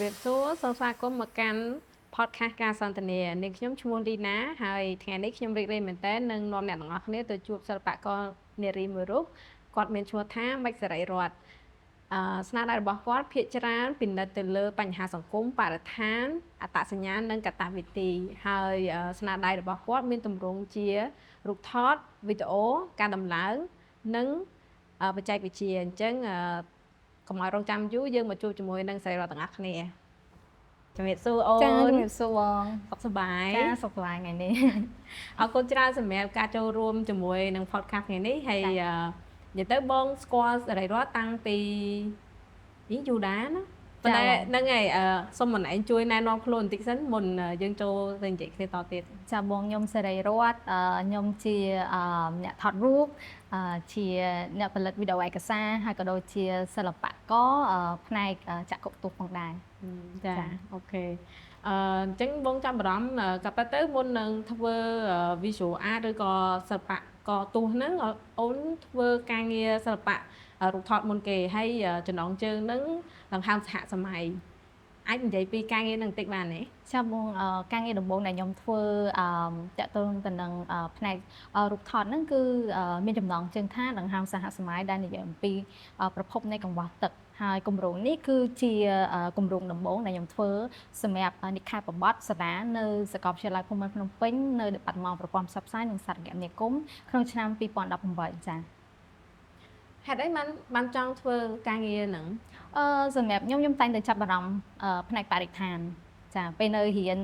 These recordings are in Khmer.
ជំរាបសួរសូមស្វាគមន៍មកកាន់ podcast ការសន្ទនានាងខ្ញុំឈ្មោះលីណាហើយថ្ងៃនេះខ្ញុំរីករាយមែនទែននឹងនាំអ្នកទាំងអស់គ្នាទៅជួបសិល្បករនារីមួយរូបគាត់មានឈ្មោះថាម៉ិចសេរីរតន៍ស្នាដៃរបស់គាត់ភាគច្រើនពិនិត្យទៅលើបញ្ហាសង្គមបរិស្ថានអត្តសញ្ញាណនិងកតវិធីហើយស្នាដៃរបស់គាត់មានទម្រង់ជារូបថតវីដេអូការដំឡើងនិងបច្ចេកវិទ្យាអញ្ចឹងកុំឲ្យរងចាំយូរយើងមកជួបជាមួយនឹងសេរីរតន៍ទាំងអស់គ្នាជំរាបសួរអូន ចាជំរាបសួរបង សុខសប្បាយ ចាសុខសប្បាយថ្ងៃនេះ អរគុណច្រើនសម្រាប់ការចូលរួមជាមួយនឹង podcast ថ្ងៃនេះហើយនិយាយទៅបងស្គាល់សេរីរតន៍តាំងពីនេះយូរដែរណាប៉ុន្តែហ្នឹងហើយសូមម្នាក់ឯងជួយណែនាំខ្លួនបន្តិចសិនមុនយើងចូលទៅនិយាយគ្នាតទៀត ចាបងខ្ញុំសេរីរតន៍ខ្ញុំជាអ្នកថតរូបជាអ្នកផលិតវីដេអូឯកសារហើយក៏ដូចជាសិល្បករផ្នែកចក្ខុទស្សន៍ផងដែរ ចា OK អញ្ចឹងបងចាប់អារម្មណ៍ក៏ប៉ុន្តែទៅមុននឹងធ្វើ visual art ឬក៏សិល្បករទស្សន៍ហ្នឹងអូនធ្វើការងារសិល្បៈរូបថតមុនគេហើយចំណងជើងហ្នឹងដង្ហើមសហសម័យអាចនិយាយពីការងារនឹងបន្តិចបានទេ ចាបងការងារដំបូងដែលខ្ញុំធ្វើតាក់ទងទៅនឹងផ្នែករូបថតហ្នឹងគឺមានចំណងជើងថាដង្ហើមសហសម័យដែលនិយាយអំពីប្រភពនៃកង្វះទឹកហើយគម្រោងនេះគឺជាគម្រោងដំបូងដែលខ្ញុំធ្វើសម្រាប់និក្ខេបបទសាលានៅសាកលវិទ្យាល័យភូមិន្ទភ្នំពេញនៅដេប៉ាតឺម៉ង់ប្រព័ន្ធផ្សព្វផ្សាយនិងសារគមនាគមន៍ក្នុងឆ្នាំ2018ចា៎ ហេតុអីបានចង់ធ្វើការងារហ្នឹង សម្រាប់ខ្ញុំខ្ញុំតែងតែចាប់អារម្មណ៍ផ្នែកបរិស្ថានចាពេលនៅរៀន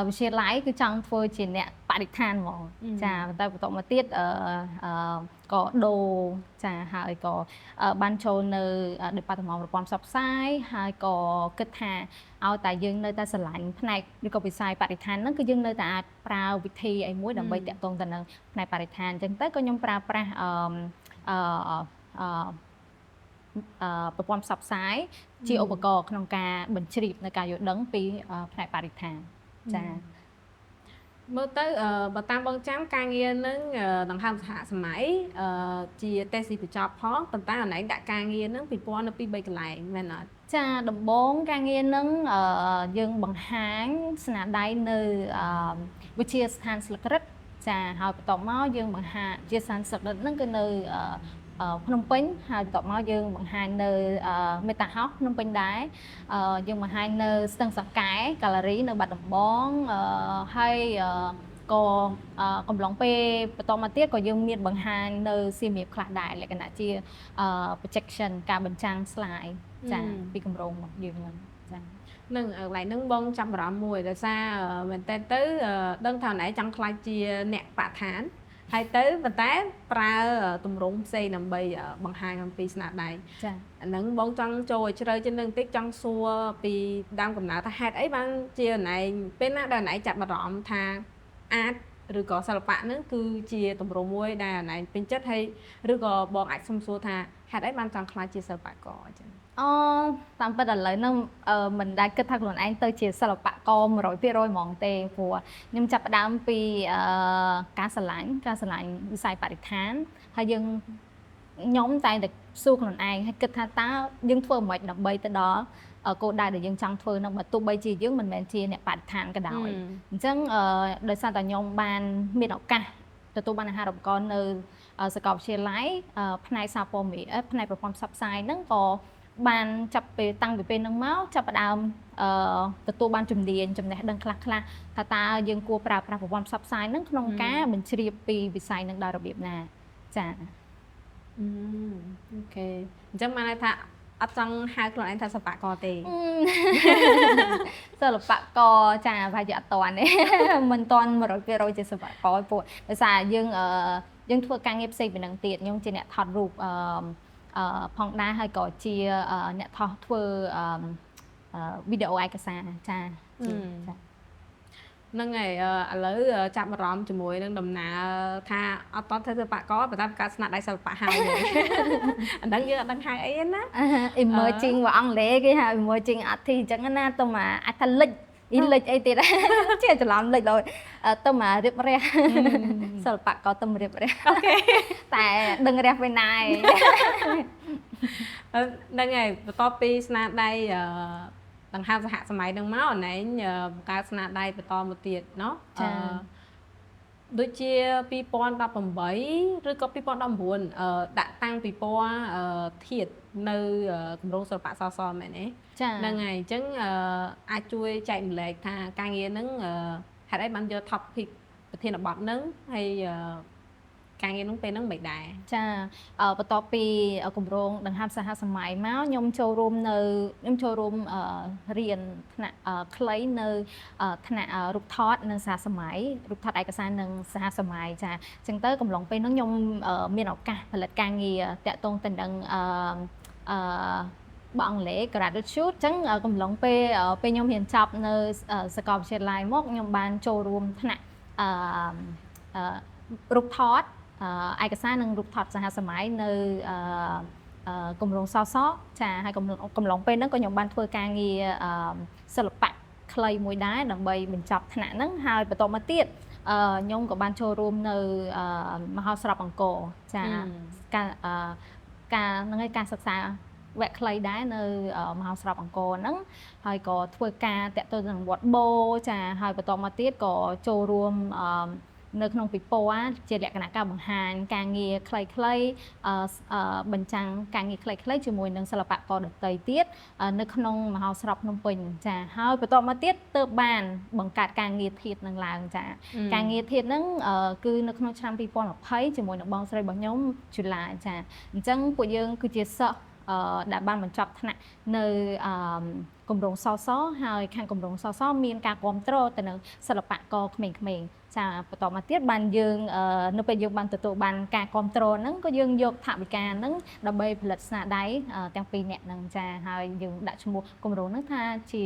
វិទ្យាល័យគឺចង់ធ្វើជាអ្នកបរិស្ថានហ្មងចាប៉ុន្តែបន្ទាប់មកទៀតអឺក៏ដូរចាហើយក៏បានចូលនៅ Department ប្រព័ន្ធផ្សព្វផ្សាយហើយក៏គិតថាឲ្យតែយើងនៅតែស្រឡាញ់ផ្នែកឬក៏វិស័យបរិស្ថានហ្នឹងគឺយើងនៅតែអាចប្រើវិធីអីមួយដើម្បីតាក់ទងទៅនឹងផ្នែកបរិស្ថានអញ្ចឹងទៅក៏ខ្ញុំប្រើប្រាស់អឺអឺអឺប្រព័ន្ធផ្សព្វផ្សាយជាឧបករណ៍ក្នុងការបញ្ជ្រាបនៅការយល់ដឹងពីផ្នែកបរិស្ថានចា៎ មើលទៅបើតាមបងចាំការងារនឹងដង្ហើមសហសម័យជាតេស៊ីបញ្ចប់ផងប៉ុន្តែអនឯងដាក់ការងារនឹងពិព័រណ៍នៅពី3កន្លែងមែនអត់ ចាដំបូងការងារនឹងយើងបង្ហាញស្នាដៃនៅវិទ្យាស្ថានស្លឹករឹតចាហើយបន្ទាប់មកយើងបង្ហាញជាស្ថានស្លឹករឹតហ្នឹងគឺនៅភ្នំពេញហើយបន្ទាប់មកយើងបង្ហាញនៅមេតាហោសភ្នំពេញដែរយើងបង្ហាញនៅស្ទឹងសង្កែ Gallery នៅបាត់ដំបងហើយក៏កំឡុងពេលបន្តមកទៀតក៏យើងមានបង្ហាញនៅសៀមរាបខ្លះដែរលក្ខណៈជា projection ការបញ្ចាំង slide ចាពីគម្រោងរបស់យើងហ្នឹងចា នឹងកន្លែងហ្នឹងបងចាប់អារម្មណ៍មួយដោយសារមែនតើទៅដឹងថាណែចង់ក្លាយជាអ្នកបរិស្ថានហើយទៅប៉ុន្តែប្រើទម្រង់ផ្សេងដើម្បីបង្ហាញអំពីស្នាដៃ ចា អាហ្នឹងបងចង់ចូលឲ្យជ្រៅជាងនឹងបន្តិចចង់សួរពីដើមកំណើតថាហេតុអីបានជាណែពេលណាដែលណែចាប់អារម្មណ៍ថាអាចឬក៏សិល្បៈហ្នឹងគឺជាទម្រង់មួយដែលណែពេញចិត្តហើយឬក៏បងអាចសុំសួរថាហេតុអីបានចង់ក្លាយជាសិល្បករអញ្ចឹង អូតាមពិតឥឡូវហ្នឹងមិនដែលគិតថាខ្លួនឯងទៅជាសិល្បករ100%ហ្មងទេព្រោះខ្ញុំចាប់ផ្ដើមពីការស្រឡាញ់វិស័យបរិស្ថានហើយយើងខ្ញុំតែងតែសួរខ្លួនឯងហើយគិតថាតើយើងធ្វើមិនដើម្បីទៅដល់គោលដៅដែលយើងចង់ធ្វើនោះបើទោះបីជាយើងមិនមែនជាអ្នកបរិស្ថានក៏ដោយអញ្ចឹងដោយសារតែខ្ញុំបានមានឱកាសទទួលបានអាហារូបករណ៍នៅសាកលវិទ្យាល័យផ្នែកសារព័ត៌មានផ្នែកប្រព័ន្ធផ្សព្វផ្សាយហ្នឹងក៏បានចាប់ពេលតាំងពីពេលហ្នឹងមកចាប់ផ្ដើមទទួលបានជំនាញចំណេះដឹងខ្លះខ្លះថាតើយើងគួរប្រើប្រាស់ប្រព័ន្ធផ្សព្វផ្សាយហ្នឹងក្នុងការបញ្ជ្រាបពីវិស័យហ្នឹងដោយរបៀបណាចា OK អញ្ចឹងបានន័យថាអត់ចង់ហៅខ្លួនឯងថាសិល្បករទេ សិល្បករចាប្រហែលជាអត់តាន់ទេមិនតាន់100%ជាសិល្បករព្រោះដោយសារយើងយើងធ្វើការងារផ្សេងពីនឹងទៀតខ្ញុំជាអ្នកថតរូបអឺផងដែរហើយក៏ជាអ្នកថតធ្វើវីដេអូឯកសារចាចា ហ្នឹងហើយឥឡូវចាប់អារម្មណ៍ជាមួយនឹងដំណើរថាអត់តធ្វើសិល្បករប៉ុន្តែបង្កើតស្នាដៃសិល្បៈហើយអាហ្នឹងយើងអត់ដឹងហៅអីទេណា emerging បើអង់គ្លេសគេហៅ emerging artist អញ្ចឹងណាទៅមកអាចថាលិចអ៊ីលិចអីទៀតជាច្រឡំលិចឡើយទៅមករៀបរះសិល្បករទៅរៀបរះ OK តែដឹងរះពេលណាឯង ហ្នឹងហើយបន្ទាប់ពីស្នាដៃ ដង្ហើមសហសម័យហ្នឹងមកអណែងបង្កើតស្នាដៃបន្តមកទៀតเนาะ ចា ដូចជា2018ឬក៏2019ដាក់តាំងពិព័រណ៍ធាតុនៅគម្រោងសិល្បៈសសមែនទេ ចា ហ្នឹងហើយអញ្ចឹងអាចជួយចែករំលែកថាការងារហ្នឹងហេតុអីបានយក topic ប្រធានបទហ្នឹងហើយការងារហ្នឹងពេលហ្នឹងមិនដែរ ចាបន្ទាប់ពីគម្រោងដង្ហើមសហសម័យមកខ្ញុំចូលរួមនៅខ្ញុំចូលរួមរៀនថ្នាក់ខ្លីនៅថ្នាក់រូបថតនិងសហសម័យរូបថតឯកសារនិងសហសម័យចាអញ្ចឹងទៅកំឡុងពេលហ្នឹងខ្ញុំមានឱកាសផលិតការងារតាក់ទងទៅនឹងអឺអឺបើអង់គ្លេស gratitude អញ្ចឹងកំឡុងពេលពេលខ្ញុំរៀនចប់នៅសាកលវិទ្យាល័យមកខ្ញុំបានចូលរួមថ្នាក់អឺអឺរូបថតឯកសារនិងរូបថតសហសម័យនៅអឺគម្រោងសសចាហើយកំឡុងពេលហ្នឹងក៏ខ្ញុំបានធ្វើការងារសិល្បៈខ្លីមួយដែរដើម្បីបញ្ចប់ថ្នាក់ហ្នឹងហើយបន្តមកទៀតខ្ញុំក៏បានចូលរួមនៅមហោស្រពអង្គរចាការការហ្នឹងឯងការសិក្សាវគ្គខ្លីដែរនៅមហោស្រពអង្គរហ្នឹងហើយក៏ធ្វើការតាក់ទងនឹងវត្តបូចាហើយបន្តមកទៀតក៏ចូលរួមនៅក្នុងពិព័រណ៍ជាលក្ខណៈការបង្ហាញការងារខ្លីៗបញ្ចាំងការងារខ្លីៗជាមួយនឹងសិល្បករដទៃទៀតនៅក្នុងមហោស្រពភ្នំពេញចាហើយបន្តមកទៀតទើបបានបង្កើតការងារធាតុនឹងឡើងចាការងារធាតុហ្នឹងគឺនៅក្នុងឆ្នាំ2020ជាមួយនឹងបងស្រីរបស់ខ្ញុំជូឡាចាអញ្ចឹងពួកយើងគឺជាសិស្សដែលបានបញ្ចប់ថ្នាក់នៅគម្រោងសសហើយខាងគម្រោងសសមានការគ្រប់គ្រងទៅនឹងសិល្បករក្មេងៗចាបន្តមកទៀតបានយើងនៅពេលយើងបានទទួលបានការគ្រប់គ្រងហ្នឹងក៏យើងយកថវិកាហ្នឹងដើម្បីផលិតស្នាដៃទាំងពីរនាក់ហ្នឹងចាហើយយើងដាក់ឈ្មោះគម្រោងហ្នឹងថាជា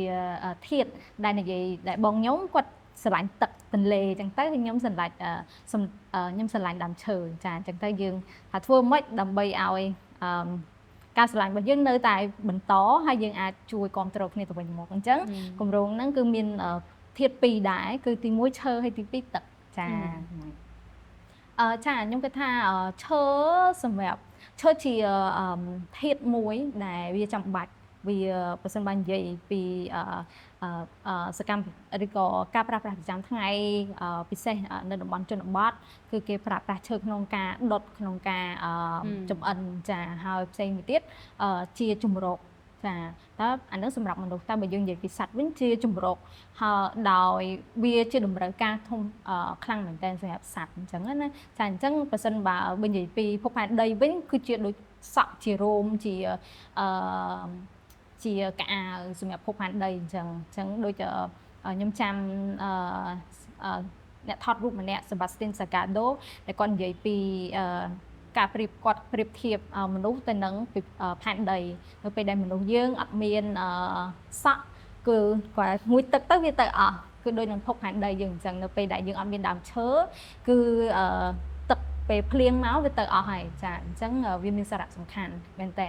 ធាតុដែលនិយាយដែលបងខ្ញុំគាត់ស្រឡាញ់ទឹកទន្លេអញ្ចឹងទៅខ្ញុំស្រឡាញ់ខ្ញុំស្រឡាញ់ដើមឈើចាអញ្ចឹងទៅយើងថាធ្វើម៉េចដើម្បីឲ្យការស្រឡាញ់របស់យើងនៅតែបន្តហើយយើងអាចជួយគ្រប់គ្រងគ្នាទៅវិញមកអញ្ចឹងគម្រោងហ្នឹងគឺមានធាតុពីរដែរគឺទី1ឈើហើយទី2ទឹកចាចាខ្ញុំគិតថាឈើសម្រាប់ឈើជាធាតុមួយដែលវាចាំបាច់វាបើសិនបើនិយាយពីសកម្មឬក៏ការប្រើប្រាស់ប្រចាំថ្ងៃពិសេសនៅតំបន់ជនបទគឺគេប្រើប្រាស់ឈើក្នុងការដុតក្នុងការចម្អិនចាហើយផ្សេងមួយទៀតជាជម្រកចាតើអានឹងសម្រាប់មនុស្សតែបើយើងនិយាយពីសត្វវិញជាជម្រកហើយដោយវាជាតម្រូវការធំខ្លាំងមែនទែនសម្រាប់សត្វអញ្ចឹងណាចាអញ្ចឹងបើសិនបើនិយាយពីភពផែនដីវិញគឺជាដូចសក់ជារោមជាអឺជាកអាវសម្រាប់ភពផែនដីអញ្ចឹងអញ្ចឹងដូចខ្ញុំចាំអឺអ្នកថតរូបម្នាក់ Sebastian Salgado ដែលគាត់និយាយពីការប្រៀបគាត់ប្រៀបធៀបមនុស្សទៅនឹងផែនដីនៅពេលដែលមនុស្សយើងអត់មានសក់គឺគាត់ងូតទឹកទៅវាទៅអស់គឺដូចនឹងភពផែនដីយើងអញ្ចឹងនៅពេលដែលយើងអត់មានដើមឈើគឺទឹកពេលភ្លៀងមកវាទៅអស់ហើយចាអញ្ចឹងវាមានសារៈសំខាន់មែនតើ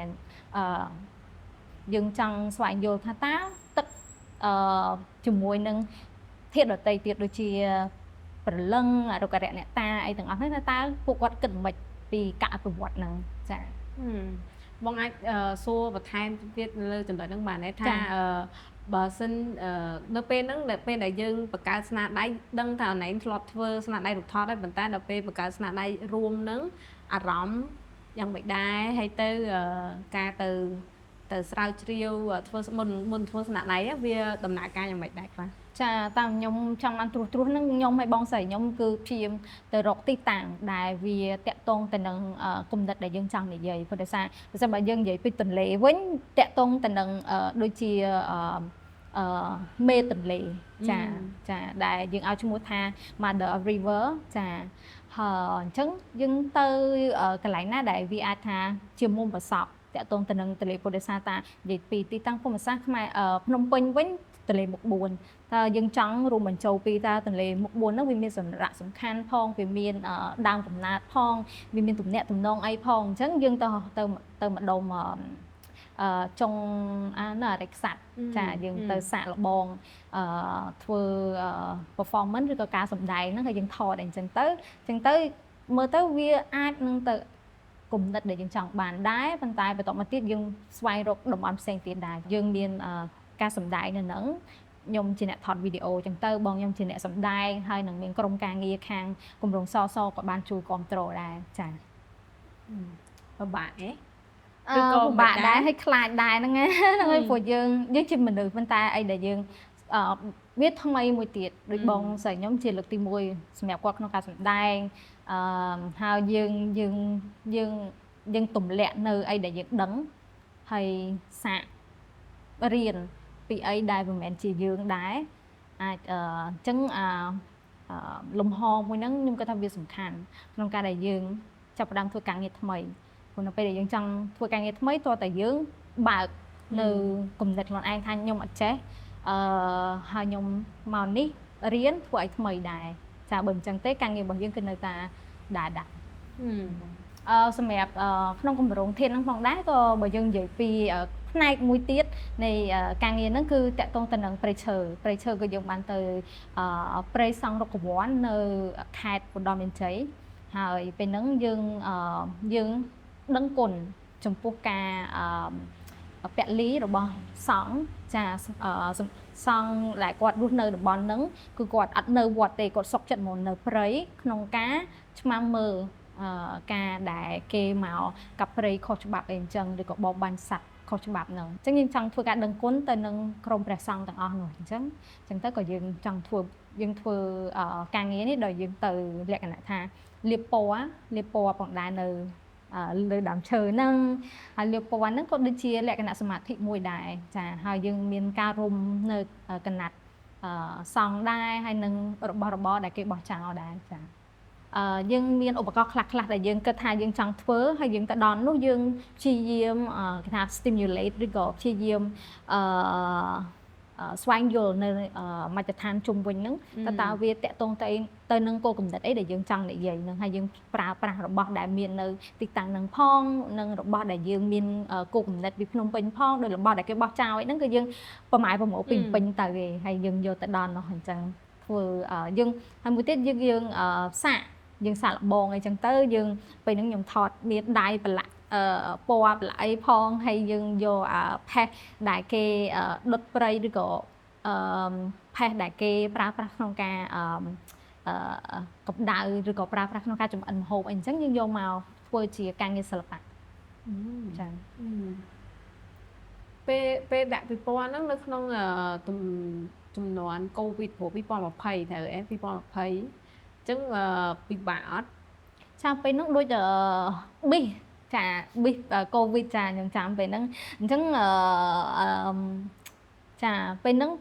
អឺយើងចង់ស្វែងយល់ថាតើទឹកអឺជាមួយនឹងធាតុដទៃទៀតដូចជាព្រលឹងអរុក្ខរៈអ្នកតាអីទាំងអស់ហ្នឹងថាតើពួកគាត់គិតមិនពីការអភិវឌ្ឍហ្នឹងចា បងអាចសួរបន្ថែមទៀតលើចំណុចហ្នឹងបានទេថាបើសិននៅពេលហ្នឹងដែលពេលដែលយើងបង្កើតស្នាដៃដឹងថាអនឯងធ្លាប់ធ្វើស្នាដៃរូបថតហើយប៉ុន្តែដល់ពេលបង្កើតស្នាដៃរួមហ្នឹងអារម្មណ៍យ៉ាងម៉េចដែរហើយទៅការទៅស្រាវជ្រាវធ្វើមុនធ្វើស្នាដៃវាដំណើរការយ៉ាងម៉េចដែរខ្លះ ចាតាមខ្ញុំចង់បានត្រួសត្រាសហ្នឹងខ្ញុំឲ្យបងស្រីខ្ញុំគឺព្យាយាមទៅរកទីតាំងដែលវាតាក់ទងទៅនឹងគំនិតដែលយើងចង់និយាយព្រោះដោយសារបើសិនបើយើងនិយាយពីទន្លេវិញតាក់ទងទៅនឹងដូចជាមេទន្លេចាចាដែលយើងឲ្យឈ្មោះថា Mother of River ចាហើយអញ្ចឹងយើងទៅកន្លែងណាដែលវាអាចថាជាមុំប្រសពតាក់ទងទៅនឹងទន្លេពុទ្ធសាតានិយាយពីទីតាំងភូមិសាស្ត្រខ្មែរភ្នំពេញវិញទន្លេមុខ4តើយើងចង់រួមបញ្ចូលពីតើទន្លេមុខ4ហ្នឹងវាមានសារៈសំខាន់ផងវាមានដើមកំណើតផងវាមានទំនាក់ទំនងអីផងអញ្ចឹងយើងទៅទៅទៅម្ដុំចុងអានៅអរិយក្សត្រចាយើងទៅសាកល្បងធ្វើ performance ឬក៏ការសម្ដែងហ្នឹងហើយយើងថតអីចឹងទៅអញ្ចឹងទៅមើលទៅវាអាចនឹងទៅគំនិតដែលយើងចង់បានដែរប៉ុន្តែបន្តមកទៀតយើងស្វែងរកតំបន់ផ្សេងទៀតដែរយើងមាន ការសម្ដែងនៅហ្នឹងខ្ញុំជាអ្នកថតវីដេអូចឹងទៅបងខ្ញុំជាអ្នកសម្ដែងហើយនឹងមានក្រុមការងារខាងគម្រោងសសក៏បានជួយគ្រប់គ្រងដែរចា ពិបាកទេ ឬក៏ពិបាកដែរហើយខ្លាចដែរហ្នឹងហ្នឹងហើយព្រោះយើងយើងជាមនុស្សប៉ុន្តែអីដែលយើងអឺវាថ្មីមួយទៀតដូចបងស្រីខ្ញុំជាលើកទី1សម្រាប់គាត់ក្នុងការសម្ដែងអឺហើយយើងយើងយើងយើងទម្លាក់នៅអីដែលយើងដឹងហើយសាករៀនពីអីដែលមិនមែនជាយើងដែរអាចអញ្ចឹងអាលំហមួយហ្នឹងខ្ញុំគិតថាវាសំខាន់ក្នុងការដែលយើងចាប់ផ្ដើមធ្វើការងារថ្មីព្រោះនៅពេលដែលយើងចង់ធ្វើការងារថ្មីតើតែយើងបើកនៅគំនិតខ្លួនឯងថាខ្ញុំអត់ចេះអឺហើយខ្ញុំមកនេះរៀនធ្វើឲ្យថ្មីដែរចាបើមិនចឹងទេការងាររបស់យើងគឺនៅតែដែរដែរសម្រាប់ក្នុងគម្រោងធានហ្នឹងផងដែរក៏បើយើងនិយាយពីផ្នែកមួយទៀតនៃការងារហ្នឹងគឺតាក់ទងទៅនឹងព្រៃឈើព្រៃឈើក៏យើងបានទៅព្រៃសង្ឃរុក្ខវ័ន្តនៅខេត្តឧត្តរមានជ័យហើយពេលហ្នឹងយើងយើងដឹងគុណចំពោះការពលីរបស់សង្ឃចាសង្ឃដែលគាត់រស់នៅតំបន់ហ្នឹងគឺគាត់អត់នៅវត្តទេគាត់សុខចិត្តមកនៅព្រៃក្នុងការឆ្មាំមើលការដែលគេមកកាប់ព្រៃខុសច្បាប់អីអញ្ចឹងឬក៏បរបាញ់សត្វខុសច្បាប់ហ្នឹងអញ្ចឹងយើងចង់ធ្វើការដឹងគុណទៅនឹងក្រុមព្រះសង្ឃទាំងអស់នោះអញ្ចឹងអញ្ចឹងទៅក៏យើងចង់ធ្វើយើងធ្វើការងារនេះដោយយើងទៅលក្ខណៈថាលាបពណ៌ផងដែរនៅលើដើមឈើហ្នឹងហើយលាបពណ៌ហ្នឹងក៏ដូចជាលក្ខណៈសមាធិមួយដែរចាហើយយើងមានការរុំនៅកណាត់សង់ដែរហើយនឹងរបស់របរដែលគេបោះចោលដែរចាយើងមានឧបករណ៍ខ្លះៗដែលយើងគិតថាយើងចង់ធ្វើហើយយើងទៅដល់នោះយើងព្យាយាមគេថា stimulate ឬក៏ព្យាយាមស្វែងយល់នៅមជ្ឈដ្ឋានជុំវិញហ្នឹងតើវាតាក់ទងទៅនឹងគោលគំនិតអីដែលយើងចង់និយាយហ្នឹងហើយយើងប្រើប្រាស់របស់ដែលមាននៅទីតាំងហ្នឹងផងនិងរបស់ដែលយើងមានគោលគំនិតពីភ្នំពេញផងដោយរបស់ដែលគេបោះចោលអីហ្នឹងគឺយើងប្រម៉ែប្រមូលពីពេញទៅឯងហើយយើងយកទៅដល់នោះអញ្ចឹងធ្វើយើងហើយមួយទៀតយើងសាកយើងសាកល្បងអីចឹងទៅយើងពេលហ្នឹងខ្ញុំថតមានដៃប្រឡាក់ពណ៌ប្រឡាក់អីផងហើយយើងយកផេះដែលគេដុតព្រៃឬក៏ផេះដែលគេប្រើប្រាស់ក្នុងការកម្ដៅឬក៏ប្រើប្រាស់ក្នុងការចម្អិនម្ហូបអីអញ្ចឹងយើងយកមកធ្វើជាការងារសិល្បៈចា ពេលដាក់ពិព័រណ៍ហ្នឹងនៅក្នុងចំនួនកូវីដព្រោះ2020ត្រូវអេ2020អញ្ចឹងពិបាកអត់ចាពេលហ្នឹងដូចប៊ីសចាប៊ីសកូវីដចាខ្ញុំចាំពេលហ្នឹងអញ្ចឹងចាពេលហ្នឹង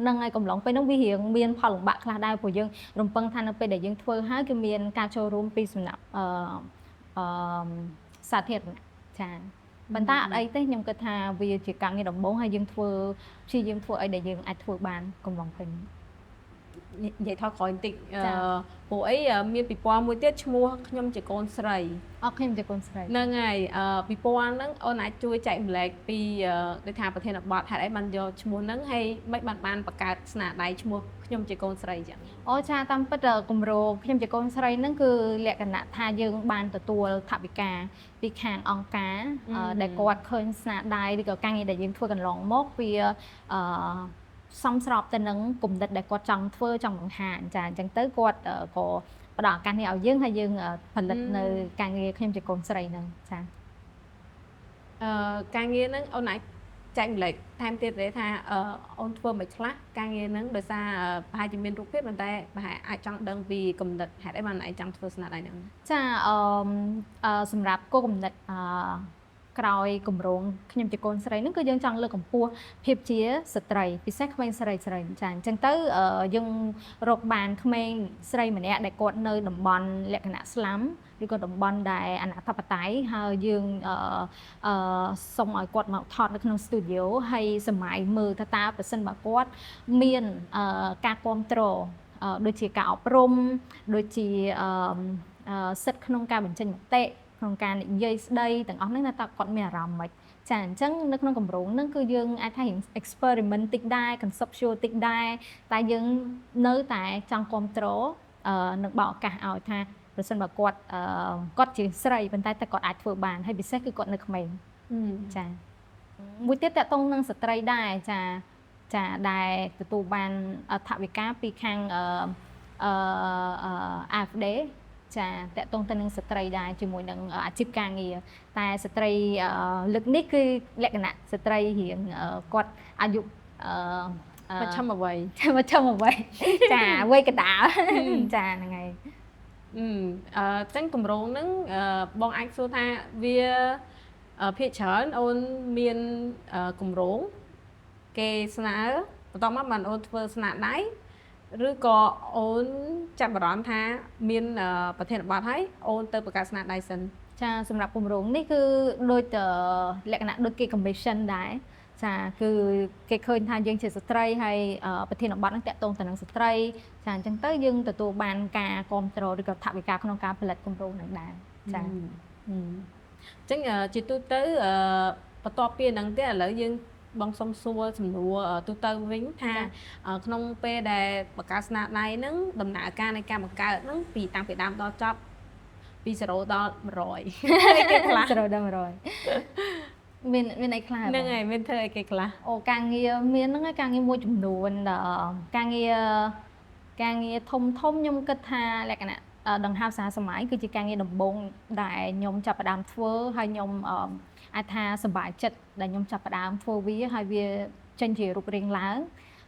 នឹងឲ្យកំឡុងពេលហ្នឹងវារៀងមានផលលំបាកខ្លះដែរព្រោះយើងរំពឹងថានៅពេលដែលយើងធ្វើហើយគឺមានការចូលរួមពីសំណាក់អឺសាធារណៈចាប៉ុន្តែអត់អីទេខ្ញុំគិតថាវាជាការងារដំបូងហើយយើងធ្វើព្យាយាមធ្វើអីដែលយើងអាចធ្វើបានកំឡុងពេល និយាយថតក្រោយបន្តិចព្រោះអីមានពិព័រណ៍មួយទៀតឈ្មោះខ្ញុំជាកូនស្រីអរខ្ញុំជាកូនស្រីហ្នឹងហើយពិព័រណ៍ហ្នឹងអូនអាចជួយចែកម្លែកពីដូចថាប្រធានបទហេតុអីបានយកឈ្មោះហ្នឹងហើយមិនបានបង្កើតស្នាដៃឈ្មោះខ្ញុំជាកូនស្រីចឹងអូចាតាមពិតគម្រោងខ្ញុំជាកូនស្រីហ្នឹងគឺលក្ខណៈថាយើងបានទទួលថវិកាពីខាងអង្គការដែលគាត់ឃើញស្នាដៃឬក៏ការងារដែលយើងធ្វើកន្លងមកវាសមស្របទៅនឹងគំនិតដែលគាត់ចង់ធ្វើចង់បង្ហាញចាអញ្ចឹងទៅគាត់ក៏ផ្ដល់ឱកាសនេះឲ្យយើងហើយយើងផលិតនៅការងារខ្ញុំជាកូនស្រីហ្នឹងចាការងារហ្នឹងអូនអាចចែកម្លែកថែមទៀតទេថាអូនធ្វើមិនខ្លះការងារហ្នឹងដោយសារប្រហែលជាមានរូបភាពប៉ុន្តែប្រហែលអាចចង់ដឹងពីគំនិតហេតុអីបានឯងចង់ធ្វើស្នាដៃហ្នឹងចាសម្រាប់គោលគំនិតក្រោយគម្រោងខ្ញុំជាកូនស្រីហ្នឹងគឺយើងចង់លើកកម្ពស់ភាពជាស្ត្រីពិសេសក្មេងស្រីស្រីចាអញ្ចឹងទៅយើងរកបានក្មេងស្រីម្នាក់ដែលគាត់នៅតំបន់លក្ខណៈស្លាំឬក៏តំបន់ដែលអនាធិបតេយ្យហើយយើងសុំឲ្យគាត់មកថតនៅក្នុងស្ទូឌីយោហើយសម័យមើលថាតើប្រសិនបើគាត់មានការគ្រប់គ្រងដូចជាការអប់រំដូចជាសិទ្ធិក្នុងការបញ្ចេញមតិក្នុងការនិយាយស្ដីទាំងអស់ហ្នឹងតើគាត់មានអារម្មណ៍ម៉េចចាអញ្ចឹងនៅក្នុងគម្រោងហ្នឹងគឺយើងអាចថារៀង experiment តិចដែរ conceptual តិចដែរតែយើងនៅតែចង់គ្រប់គ្រងនឹងបើកឱកាសឲ្យថាប្រសិនបើគាត់គាត់ជាស្រីប៉ុន្តែតែគាត់អាចធ្វើបានហើយពិសេសគឺគាត់នៅក្មេងចា មួយទៀតទាក់ទងនឹងស្ត្រីដែរចាចាដែលទទួលបានថវិកាពីខាងអឺអឺ AFD ចាទាក់ទងទៅនឹងស្ត្រីដែរជាមួយនឹងអាជីពការងារតែស្ត្រីលើកនេះគឺលក្ខណៈស្ត្រីរៀងគាត់អាយុអឺ មជ្ឈិមវ័យ មជ្ឈិមវ័យចាវ័យកណ្ដាលចាហ្នឹងហើយ អឺចឹងគម្រោងហ្នឹងបងអាចសួរថាវាភាគច្រើនអូនមានគម្រោងគេស្នើបន្ទាប់មកបានអូនធ្វើស្នាដៃឬក៏អូនចាប់អារម្មណ៍ថាមានប្រធានបទហើយអូនទៅបង្កើតស្នាដៃសិន ចាសម្រាប់គម្រោងនេះគឺដូចលក្ខណៈដូចគេ commission ដែរចាគឺគេឃើញថាយើងជាស្ត្រីហើយប្រធានបទហ្នឹងទាក់ទងទៅនឹងស្ត្រីចាអញ្ចឹងទៅយើងទទួលបានការគ្រប់គ្រងឬក៏ថវិកាក្នុងការផលិតគម្រោងហ្នឹងដែរចា អញ្ចឹងជាទូទៅបន្ទាប់ពីហ្នឹងទៀតឥឡូវយើងបងសុំសួរសំណួរទូទៅវិញថាក្នុងពេលដែលបង្កើតស្នាដៃហ្នឹងដំណើរការនៃការបង្កើតហ្នឹងពីតាំងពីដើមដល់ចប់ពី0ដល់100 គេខ្លះ0ដល់100មានមានអីខ្លះ ហ្នឹងហើយមានធ្វើអីគេខ្លះ អូការងារមានហ្នឹងការងារមួយចំនួនការងារការងារធំធំខ្ញុំគិតថាលក្ខណៈដង្ហើមសហសម័យគឺជាការងារដំបូងដែលខ្ញុំចាប់ផ្ដើមធ្វើហើយខ្ញុំអាចថាសប្បាយចិត្តដែលខ្ញុំចាប់ផ្ដើមធ្វើវាហើយវាចេញជារូបរាងឡើង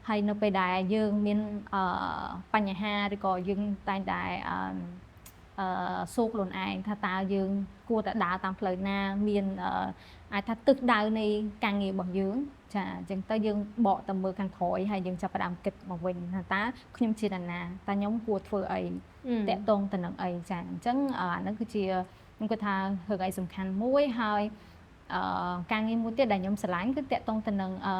ហើយនៅពេលដែលយើងមានបញ្ហាឬក៏យើងតែងតែអឺសួរខ្លួនឯងថាតើយើងគួរតែដើរតាមផ្លូវណាមានអាចថាទិសដៅនៃការងាររបស់យើងចាអញ្ចឹងទៅយើងបកទៅមើលខាងក្រោយហើយយើងចាប់ផ្ដើមគិតមកវិញថាតើខ្ញុំជានរណាតើខ្ញុំគួរធ្វើអីទាក់ទងទៅនឹងអីចាអញ្ចឹងអាហ្នឹងគឺជាខ្ញុំគិតថារឿងអីសំខាន់មួយហើយអឺការងារមួយទៀតដែលខ្ញុំស្រឡាញ់គឺទាក់ទងទៅនឹងអឺ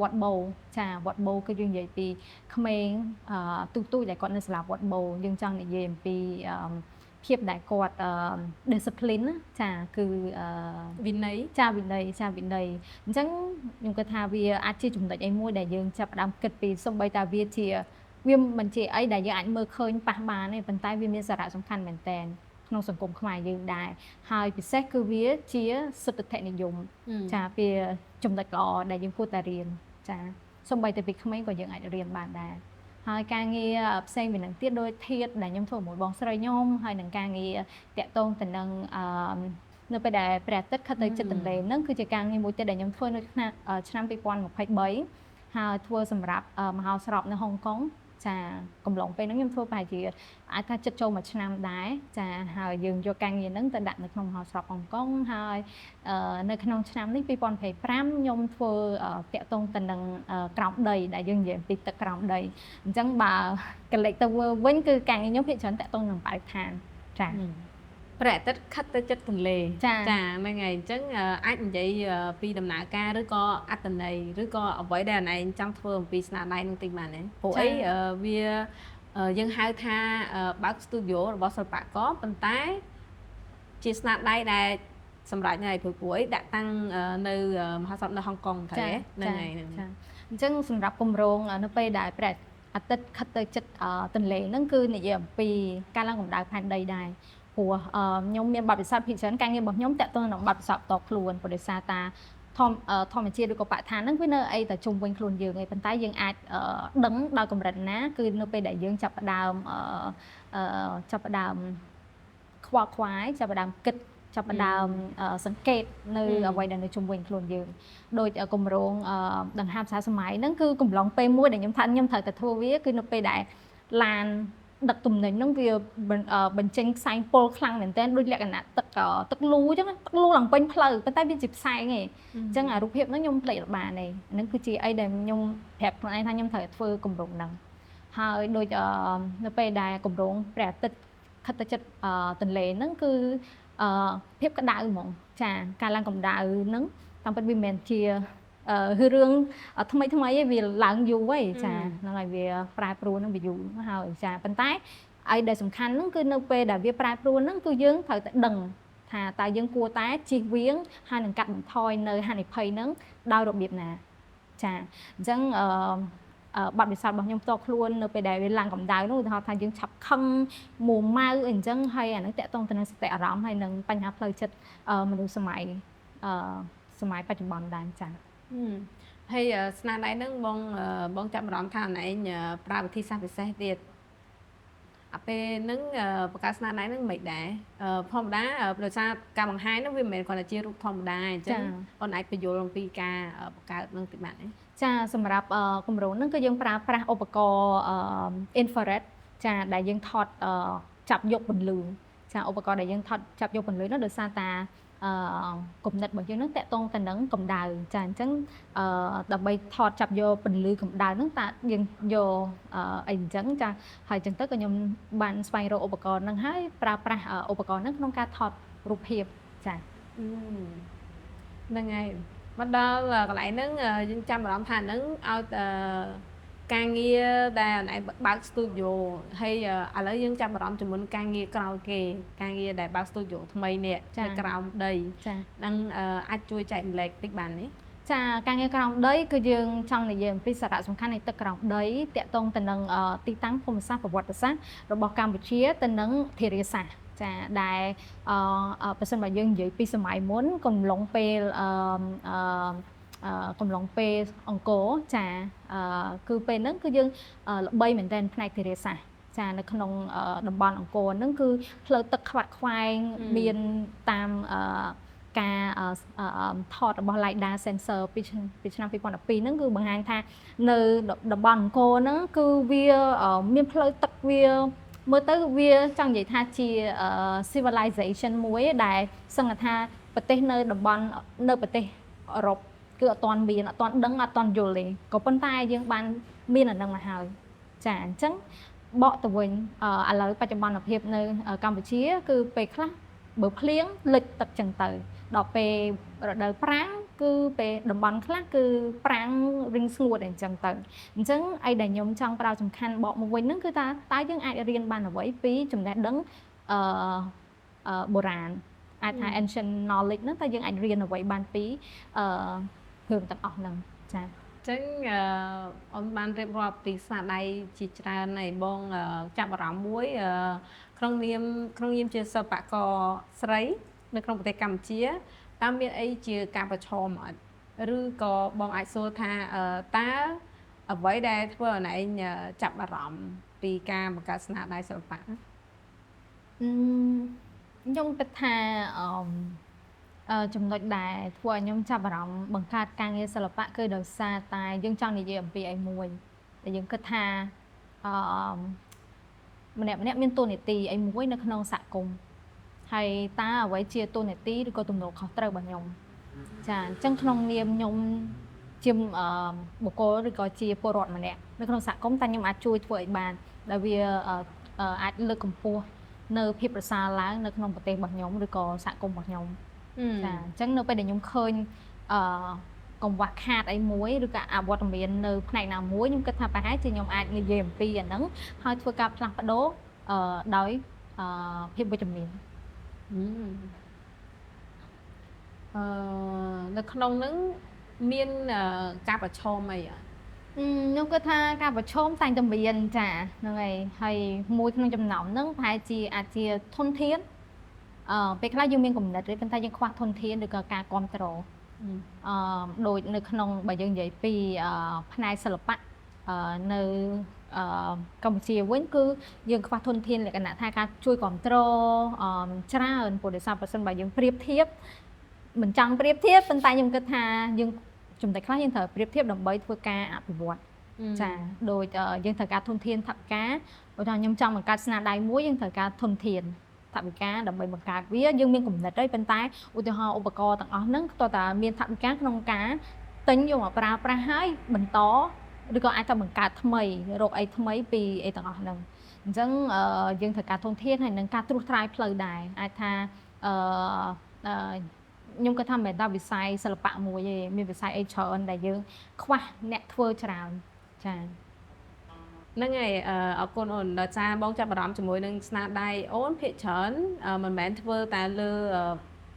វត្តបូចាវត្តបូគឺយើងនិយាយពីក្មេងអឺទូទូចដែលគាត់នៅសាលាវត្តបូយើងចង់និយាយអំពីអឺភាពដែលគាត់ discipline ណាចាគឺ វិន័យ ចាវិន័យចាវិន័យអញ្ចឹងខ្ញុំគិតថាវាអាចជាចំណុចអីមួយដែលយើងចាប់ផ្ដើមគិតពីសូម្បីតែវាជាវាមិនជាអីដែលយើងអាចមើលឃើញប៉ះបានទេប៉ុន្តែវាមានសារៈសំខាន់មែនទែនក្នុងសង្គមខ្មែរយើងដែរហើយពិសេសគឺវាជាសុទិដ្ឋិនិយមចាពីចំណុចល្អដែលយើងគួរតែរៀនចាសូម្បីតែពីក្មេងក៏យើងអាចរៀនបានដែរហើយការងារផ្សេងពីនឹងទៀតដូចធាតដែលខ្ញុំធ្វើជាមួយបងស្រីខ្ញុំហើយនឹងការងារទាក់ទងទៅនឹងអឺនៅពេលដែលព្រះអាទិត្យខិតទៅជិតទន្លេហ្នឹងគឺជាការងារមួយទៀតដែលខ្ញុំធ្វើនៅឆ្នាំ2023ហើយធ្វើសម្រាប់មហោស្រពនៅហុងកុងចាកំឡុងពេលហ្នឹងខ្ញុំធ្វើប្រហែលជាអាចថាចិត្តចូលមួយឆ្នាំដែរចាហើយយើងយកការងារហ្នឹងទៅដាក់នៅក្នុងមហោស្រពហុងកុងហើយនៅក្នុងឆ្នាំនេះ2025ខ្ញុំធ្វើទាក់ទងទៅនឹងក្រោមដីដែលយើងនិយាយអំពីទឹកក្រោមដីអញ្ចឹងបើកលេចទៅវិញគឺការងារខ្ញុំភាគច្រើនទាក់ទងនឹងបរិស្ថានចា ព្រះអាទិត្យខិតទៅចិត្តទន្លេ ចា ចាហ្នឹងហើយអញ្ចឹងអាចនិយាយពីដំណើរការឬក៏អត្ថន័យឬក៏អ្វីដែលអនឯងចង់ធ្វើអំពីស្នាដៃនឹងតិចបានទេព្រោះអីវាយើងហៅថាបើក studio របស់សិល្បករប៉ុន្តែជាស្នាដៃដែលសម្រាប់ហើយព្រោះអីដាក់តាំងនៅមហោស្រពនៅហុងកុងត្រូវទេហ្នឹងហើយ ចាអញ្ចឹងសម្រាប់គម្រោងនៅពេលដែលព្រះអាទិត្យខិតទៅចិត្តទន្លេហ្នឹងគឺនិយាយអំពីការឡើងកម្ដៅផែនដីដែរព្រោះខ្ញុំមានបទពិសោធន៍ភាគច្រើនការងាររបស់ខ្ញុំទាក់ទងនឹងបទពិសោធន៍ផ្ទាល់ខ្លួនព្រោះដោយសារតាធម្មជាតិឬក៏បរិស្ថានហ្នឹងវានៅអីតែជុំវិញខ្លួនយើងឯងប៉ុន្តែយើងអាចដឹងដល់កម្រិតណាគឺនៅពេលដែលយើងចាប់ផ្ដើមចាប់ផ្ដើមខ្វល់ខ្វាយចាប់ផ្ដើមគិតចាប់ផ្ដើមសង្កេតនៅអ្វីដែលនៅជុំវិញខ្លួនយើងដោយគម្រោងដង្ហើមសហសម័យហ្នឹងគឺកំឡុងពេលមួយដែលខ្ញុំថាខ្ញុំត្រូវតែធ្វើវាគឺនៅពេលដែលឡានដឹកទំនិញហ្នឹងវាបញ្ចេញផ្សែងពុលខ្លាំងមែនទែនដូចលក្ខណៈទឹកទឹកលូអញ្ចឹងទឹកលូឡើងពេញផ្លូវប៉ុន្តែវាជាផ្សែងឯងអញ្ចឹងអារូបភាពហ្នឹងខ្ញុំភ្លេចបានទេហ្នឹងគឺជាអីដែលខ្ញុំប្រាប់ខ្លួនឯងថាខ្ញុំត្រូវធ្វើគម្រោងហ្នឹងហើយដូចនៅពេលដែលគម្រោងព្រះអាទិត្យខិតទៅចិត្តទន្លេហ្នឹងគឺភាពក្តៅហ្មងចាការឡើងកម្ដៅហ្នឹងតាមពិតវាមិនមែនជារឿងថ្មីថ្មីឯងវាឡើងយូរហើយចាហ្នឹងហើយវាប្រែប្រួលហ្នឹងវាយូរហើយចាប៉ុន្តែអីដែលសំខាន់ហ្នឹងគឺនៅពេលដែលវាប្រែប្រួលហ្នឹងគឺយើងត្រូវតែដឹងថាតើយើងគួរតែជៀសវាងហើយនឹងកាត់បន្ថយនៅហានិភ័យហ្នឹងដោយរបៀបណាចាអញ្ចឹងអឺបទពិសោធន៍របស់ខ្ញុំផ្ទាល់ខ្លួននៅពេលដែលវាឡើងកម្ដៅនោះឧទាហរណ៍ថាយើងឆាប់ខឹងមួម៉ៅអីអញ្ចឹងហើយអាហ្នឹងទាក់ទងទៅនឹងសតិអារម្មណ៍ហើយនឹងបញ្ហាផ្លូវចិត្តមនុស្សសម័យអឺ សម័យបច្ចុប្បន្នដែរចា៎ ហើយស្នាដៃហ្នឹងបងបងចាប់អារម្មណ៍ថាអូនឯងប្រើវិធីសាស្ត្រពិសេសទៀតអាពេលហ្នឹងបង្កើតស្នាដៃហ្នឹងមិនដែរធម្មតាដោយសារការបង្ហាញហ្នឹងវាមិនមែនគ្រាន់តែជារូបធម្មតាអញ្ចឹងអូនអាចពន្យល់អំពីការបង្កើតហ្នឹងតិចបានទេ ចាសម្រាប់គម្រោងហ្នឹងគឺយើងប្រើប្រាស់ឧបករណ៍ infrared ចាដែលយើងថតចាប់យកពន្លឺចាឧបករណ៍ដែលយើងថតចាប់យកពន្លឺនោះដោយសារតាគំនិតរបស់យើងហ្នឹងទាក់ទងទៅនឹងកម្ដៅចាអញ្ចឹងដើម្បីថតចាប់យកពន្លឺកម្ដៅហ្នឹងតើយើងយកអីអញ្ចឹងចាហើយអញ្ចឹងទៅក៏ខ្ញុំបានស្វែងរកឧបករណ៍ហ្នឹងហើយប្រើប្រាស់ឧបករណ៍ហ្នឹងក្នុងការថតរូបភាពចា ហ្នឹងហើយមកដល់កន្លែងហ្នឹងយើងចាំអារម្មណ៍ថាហ្នឹងឲ្យការងារដែលអូនឯងបើក studio ហើយឥឡូវយើងចាប់អារម្មណ៍ជាមួយការងារក្រោយគេការងារដែលបើក studio ថ្មីនេះនៅក្រោមដីនឹងអាចជួយចែករំលែកតិចបានទេ ចាការងារក្រោមដីគឺយើងចង់និយាយអំពីសារៈសំខាន់នៃទឹកក្រោមដីទាក់ទងទៅនឹងទីតាំងភូមិសាស្ត្រប្រវត្តិសាស្ត្ររបស់កម្ពុជាទៅនឹងធារាសាស្ត្រចាដែលបើសិនបើយើងនិយាយពីសម័យមុនកំឡុងពេលអឺកំឡុងពេលអង្គរចាគឺពេលហ្នឹងគឺយើងល្បីមែនទែនផ្នែកធារាសាស្ត្រចានៅក្នុងតំបន់អង្គរហ្នឹងគឺផ្លូវទឹកខ្វាត់ខ្វែងមានតាមការថតរបស់ LiDAR sensor ពីឆ្នាំ2012ហ្នឹងគឺបង្ហាញថានៅតំបន់អង្គរហ្នឹងគឺវាមានផ្លូវទឹកវាមើលទៅវាចង់និយាយថាជា civilization មួយដែលសឹងថាប្រទេសនៅតំបន់នៅប្រទេសអឺរ៉ុបគឺអត់ទាន់មានអត់ទាន់ដឹងអត់ទាន់យល់ទេក៏ប៉ុន្តែយើងបានមានអានឹងមកហើយចាអញ្ចឹងបកទៅវិញឥឡូវបច្ចុប្បន្នភាពនៅកម្ពុជាគឺពេលខ្លះបើភ្លៀងលិចទឹកចឹងទៅដល់ពេលរដូវប្រាំងគឺពេលតំបន់ខ្លះគឺប្រាំងរីងស្ងួតអីចឹងទៅអញ្ចឹងអីដែលខ្ញុំចង់ប្រើសំខាន់បកមកវិញហ្នឹងគឺថាតើយើងអាចរៀនបានអ្វីពីចំណេះដឹងអឺបុរាណអាចថា ancient knowledge ហ្នឹងតើយើងអាចរៀនអ្វីបានពីអឺរឿងទាំងអស់ហ្នឹងចា៎ ចឹងអូនបានរៀបរាប់ពីស្នាដៃជាច្រើនហើយបងចាប់អារម្មណ៍មួយក្នុងនាមជាសិល្បករស្រីនៅក្នុងប្រទេសកម្ពុជាតើមានអីជាការប្រឈមអត់ឬក៏បងអាចសួរថាតើអ្វីដែលធ្វើឲ្យឯងចាប់អារម្មណ៍ពីការបង្កើតស្នាដៃសិល្បៈ ខ្ញុំគិតថាអឺចំណុចដែលធ្វើឲ្យខ្ញុំចាប់អារម្មណ៍បង្កើតការងារសិល្បៈគឺដោយសារតែយើងចង់និយាយអំពីអីមួយដែលយើងគិតថាអឺម្នាក់ម្នាក់មានតួនាទីអីមួយនៅក្នុងសហគមន៍ហើយតើអ្វីជាតួនាទីឬក៏ទំនួលខុសត្រូវរបស់ខ្ញុំចាអញ្ចឹងក្នុងនាមខ្ញុំជាបុគ្គលឬក៏ជាពលរដ្ឋម្នាក់នៅក្នុងសហគមន៍តើខ្ញុំអាចជួយធ្វើអីបានដែលវាអាចលើកកម្ពស់នៅភាពប្រសើរឡើងនៅក្នុងប្រទេសរបស់ខ្ញុំឬក៏សហគមន៍របស់ខ្ញុំចាអញ្ចឹងនៅពេលដែលខ្ញុំឃើញអឺកង្វះខាតអីមួយឬក៏អវត្តមាននៅផ្នែកណាមួយខ្ញុំគិតថាប្រហែលជាខ្ញុំអាចនិយាយអំពីអាហ្នឹងហើយធ្វើការផ្លាស់ប្ដូរអឺដោយអឺភាពវិជ្ជមាន នៅក្នុងហ្នឹងមានការប្រឈមអីអត់ ខ្ញុំគិតថាការប្រឈមតែងតែមានចាហ្នឹងហើយហើយមួយក្នុងចំណោមហ្នឹងប្រហែលជាអាចជាធនធានពេលខ្លះយើងមានគំនិតទេប៉ុន្តែយើងខ្វះធនធានឬក៏ការគ្រប់គ្រងដូចនៅក្នុងបើយើងនិយាយពីផ្នែកសិល្បៈនៅកម្ពុជាវិញគឺយើងខ្វះធនធានលក្ខណៈថាការជួយគ្រប់គ្រងច្រើនព្រោះដោយសារប្រសិនបើយើងប្រៀបធៀបមិនចង់ប្រៀបធៀបប៉ុន្តែខ្ញុំគិតថាយើងចំណុចខ្លះយើងត្រូវប្រៀបធៀបដើម្បីធ្វើការអភិវឌ្ឍចាដូចយើងត្រូវការធនធានថវិកាឧទាហរណ៍ខ្ញុំចង់បង្កើតស្នាដៃមួយយើងត្រូវការធនធានថវិកាដើម្បីបង្កើតវាយើងមានគំនិតហើយប៉ុន្តែឧទាហរណ៍ឧបករណ៍ទាំងអស់ហ្នឹងតើតាមានថវិកាក្នុងការទិញយកមកប្រើប្រាស់ហើយបន្តឬក៏អាចទៅបង្កើតថ្មីរកអីថ្មីពីអីទាំងអស់ហ្នឹងអញ្ចឹងយើងត្រូវការធនធានហើយនឹងការត្រួសត្រាយផ្លូវដែរអាចថាអឺខ្ញុំគិតថាមិនមែនតែវិស័យសិល្បៈមួយទេមានវិស័យអីច្រើនដែលយើងខ្វះអ្នកធ្វើច្រើនចា ហ្នឹងហើយអរគុណអូនដល់ចាបងចាប់អារម្មណ៍ជាមួយនឹងស្នាដៃអូនភាគច្រើនមិនមែនធ្វើតែលើ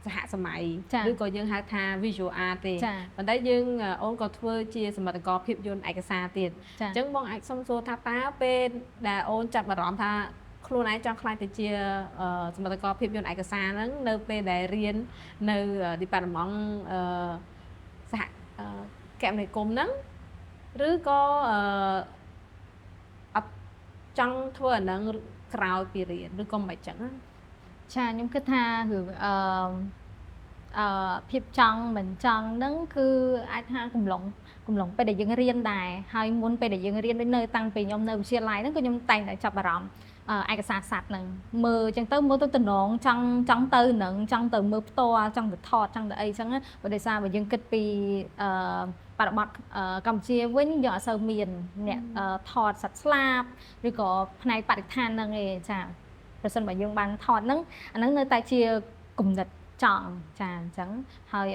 សហសម័យឬក៏យើងហៅថា visual art ទេប៉ុន្តែយើងអូនក៏ធ្វើជាសមិទ្ធករភាពយន្តឯកសារទៀតអញ្ចឹងបងអាចសុំសួរថាតើពេលដែលអូនចាប់អារម្មណ៍ថាខ្លួនឯងចង់ក្លាយទៅជាសមិទ្ធករភាពយន្តឯកសារហ្នឹងនៅពេលដែលរៀននៅ department គមនាគមន៍ហ្នឹងឬក៏អត់ចង់ធ្វើអាហ្នឹងក្រោយពីរៀនឬក៏មិនចឹងណា? ចាខ្ញុំគិតថារឿងអឺភាពចង់មិនចង់ហ្នឹងគឺអាចថាកំឡុងពេលដែលយើងរៀនដែរហើយមុនពេលដែលយើងរៀនដូចនៅតាំងពីខ្ញុំនៅវិទ្យាល័យហ្នឹងក៏ខ្ញុំតែងតែចាប់អារម្មណ៍ឯកសារសត្វហ្នឹងមើលអញ្ចឹងទៅមើលទៅតំណងចង់ចង់ទៅនឹងចង់ទៅមើលផ្ទាល់ចង់ទៅថតចង់ទៅអីអញ្ចឹងបើដោយសារបើយើងគិតពីបរិបទកម្ពុជាវិញយើងអត់សូវមានអ្នកថតសត្វស្លាបឬក៏ផ្នែកបរិស្ថានហ្នឹងឯងចាប្រសិនបើយើងបានថតហ្នឹងអាហ្នឹងនៅតែជាគំនិតចង់ចាអញ្ចឹងហើយ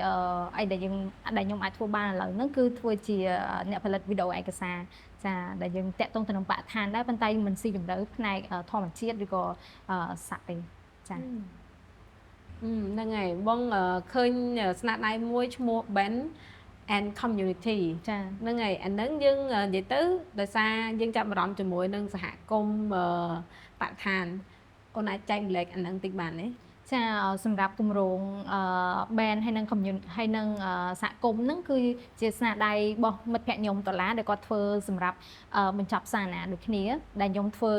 អីដែលយើងដែលខ្ញុំអាចធ្វើបានឥឡូវហ្នឹងគឺធ្វើជាអ្នកផលិតវីដេអូឯកសារចាដែលយើងតាក់ទងទៅនឹងបរិស្ថានដែរប៉ុន្តែមិនស៊ីជម្រៅផ្នែកធម្មជាតិឬក៏សត្វទេចា ហ្នឹងហើយបងឃើញស្នាដៃមួយឈ្មោះ Ben and Community ចា ហ្នឹងហើយអាហ្នឹងយើងនិយាយទៅដោយសារយើងចាប់អារម្មណ៍ជាមួយនឹងសហគមន៍បរិស្ថានអូនអាចចែករំលែកអាហ្នឹងតិចបានទេ? ចាសម្រាប់គម្រោង band ហើយនឹង community ហើយនឹងសហគមន៍ហ្នឹងគឺជាស្នាដៃរបស់មិត្តភក្តិខ្ញុំដុល្លារដែលគាត់ធ្វើសម្រាប់បញ្ចប់សារណាដូចគ្នាដែលខ្ញុំធ្វើ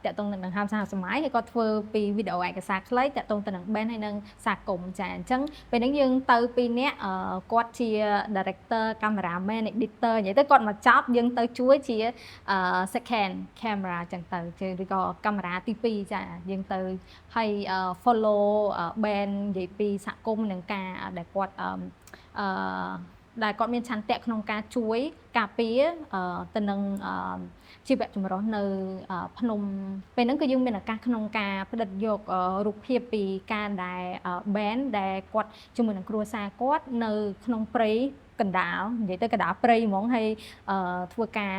តាក់ទងនឹងដង្ហើមសហសម័យហើយគាត់ធ្វើពីវីដេអូឯកសារខ្លីតាក់ទងទៅនឹង band ហើយនឹងសហគមន៍ចាអញ្ចឹងពេលហ្នឹងយើងទៅពីរនាក់គាត់ជា director cameraman editor និយាយទៅគាត់មកចប់យើងទៅជួយជា second camera ចឹងទៅឬក៏កាមេរ៉ាទី2ចាយើងទៅហើយ follow band និយាយពីសហគមន៍និងការដែលគាត់អឺដែលគាត់មានឆន្ទៈក្នុងការជួយការពារទៅនឹងជីវៈចម្រុះនៅភ្នំពេលហ្នឹងគឺយើងមានឱកាសក្នុងការផ្ដិតយករូបភាពពីការដែល band ដែលគាត់ជាមួយនឹងគ្រួសារគាត់នៅក្នុងព្រៃកណ្ដាលនិយាយទៅកណ្ដាលព្រៃហ្មងហើយធ្វើការ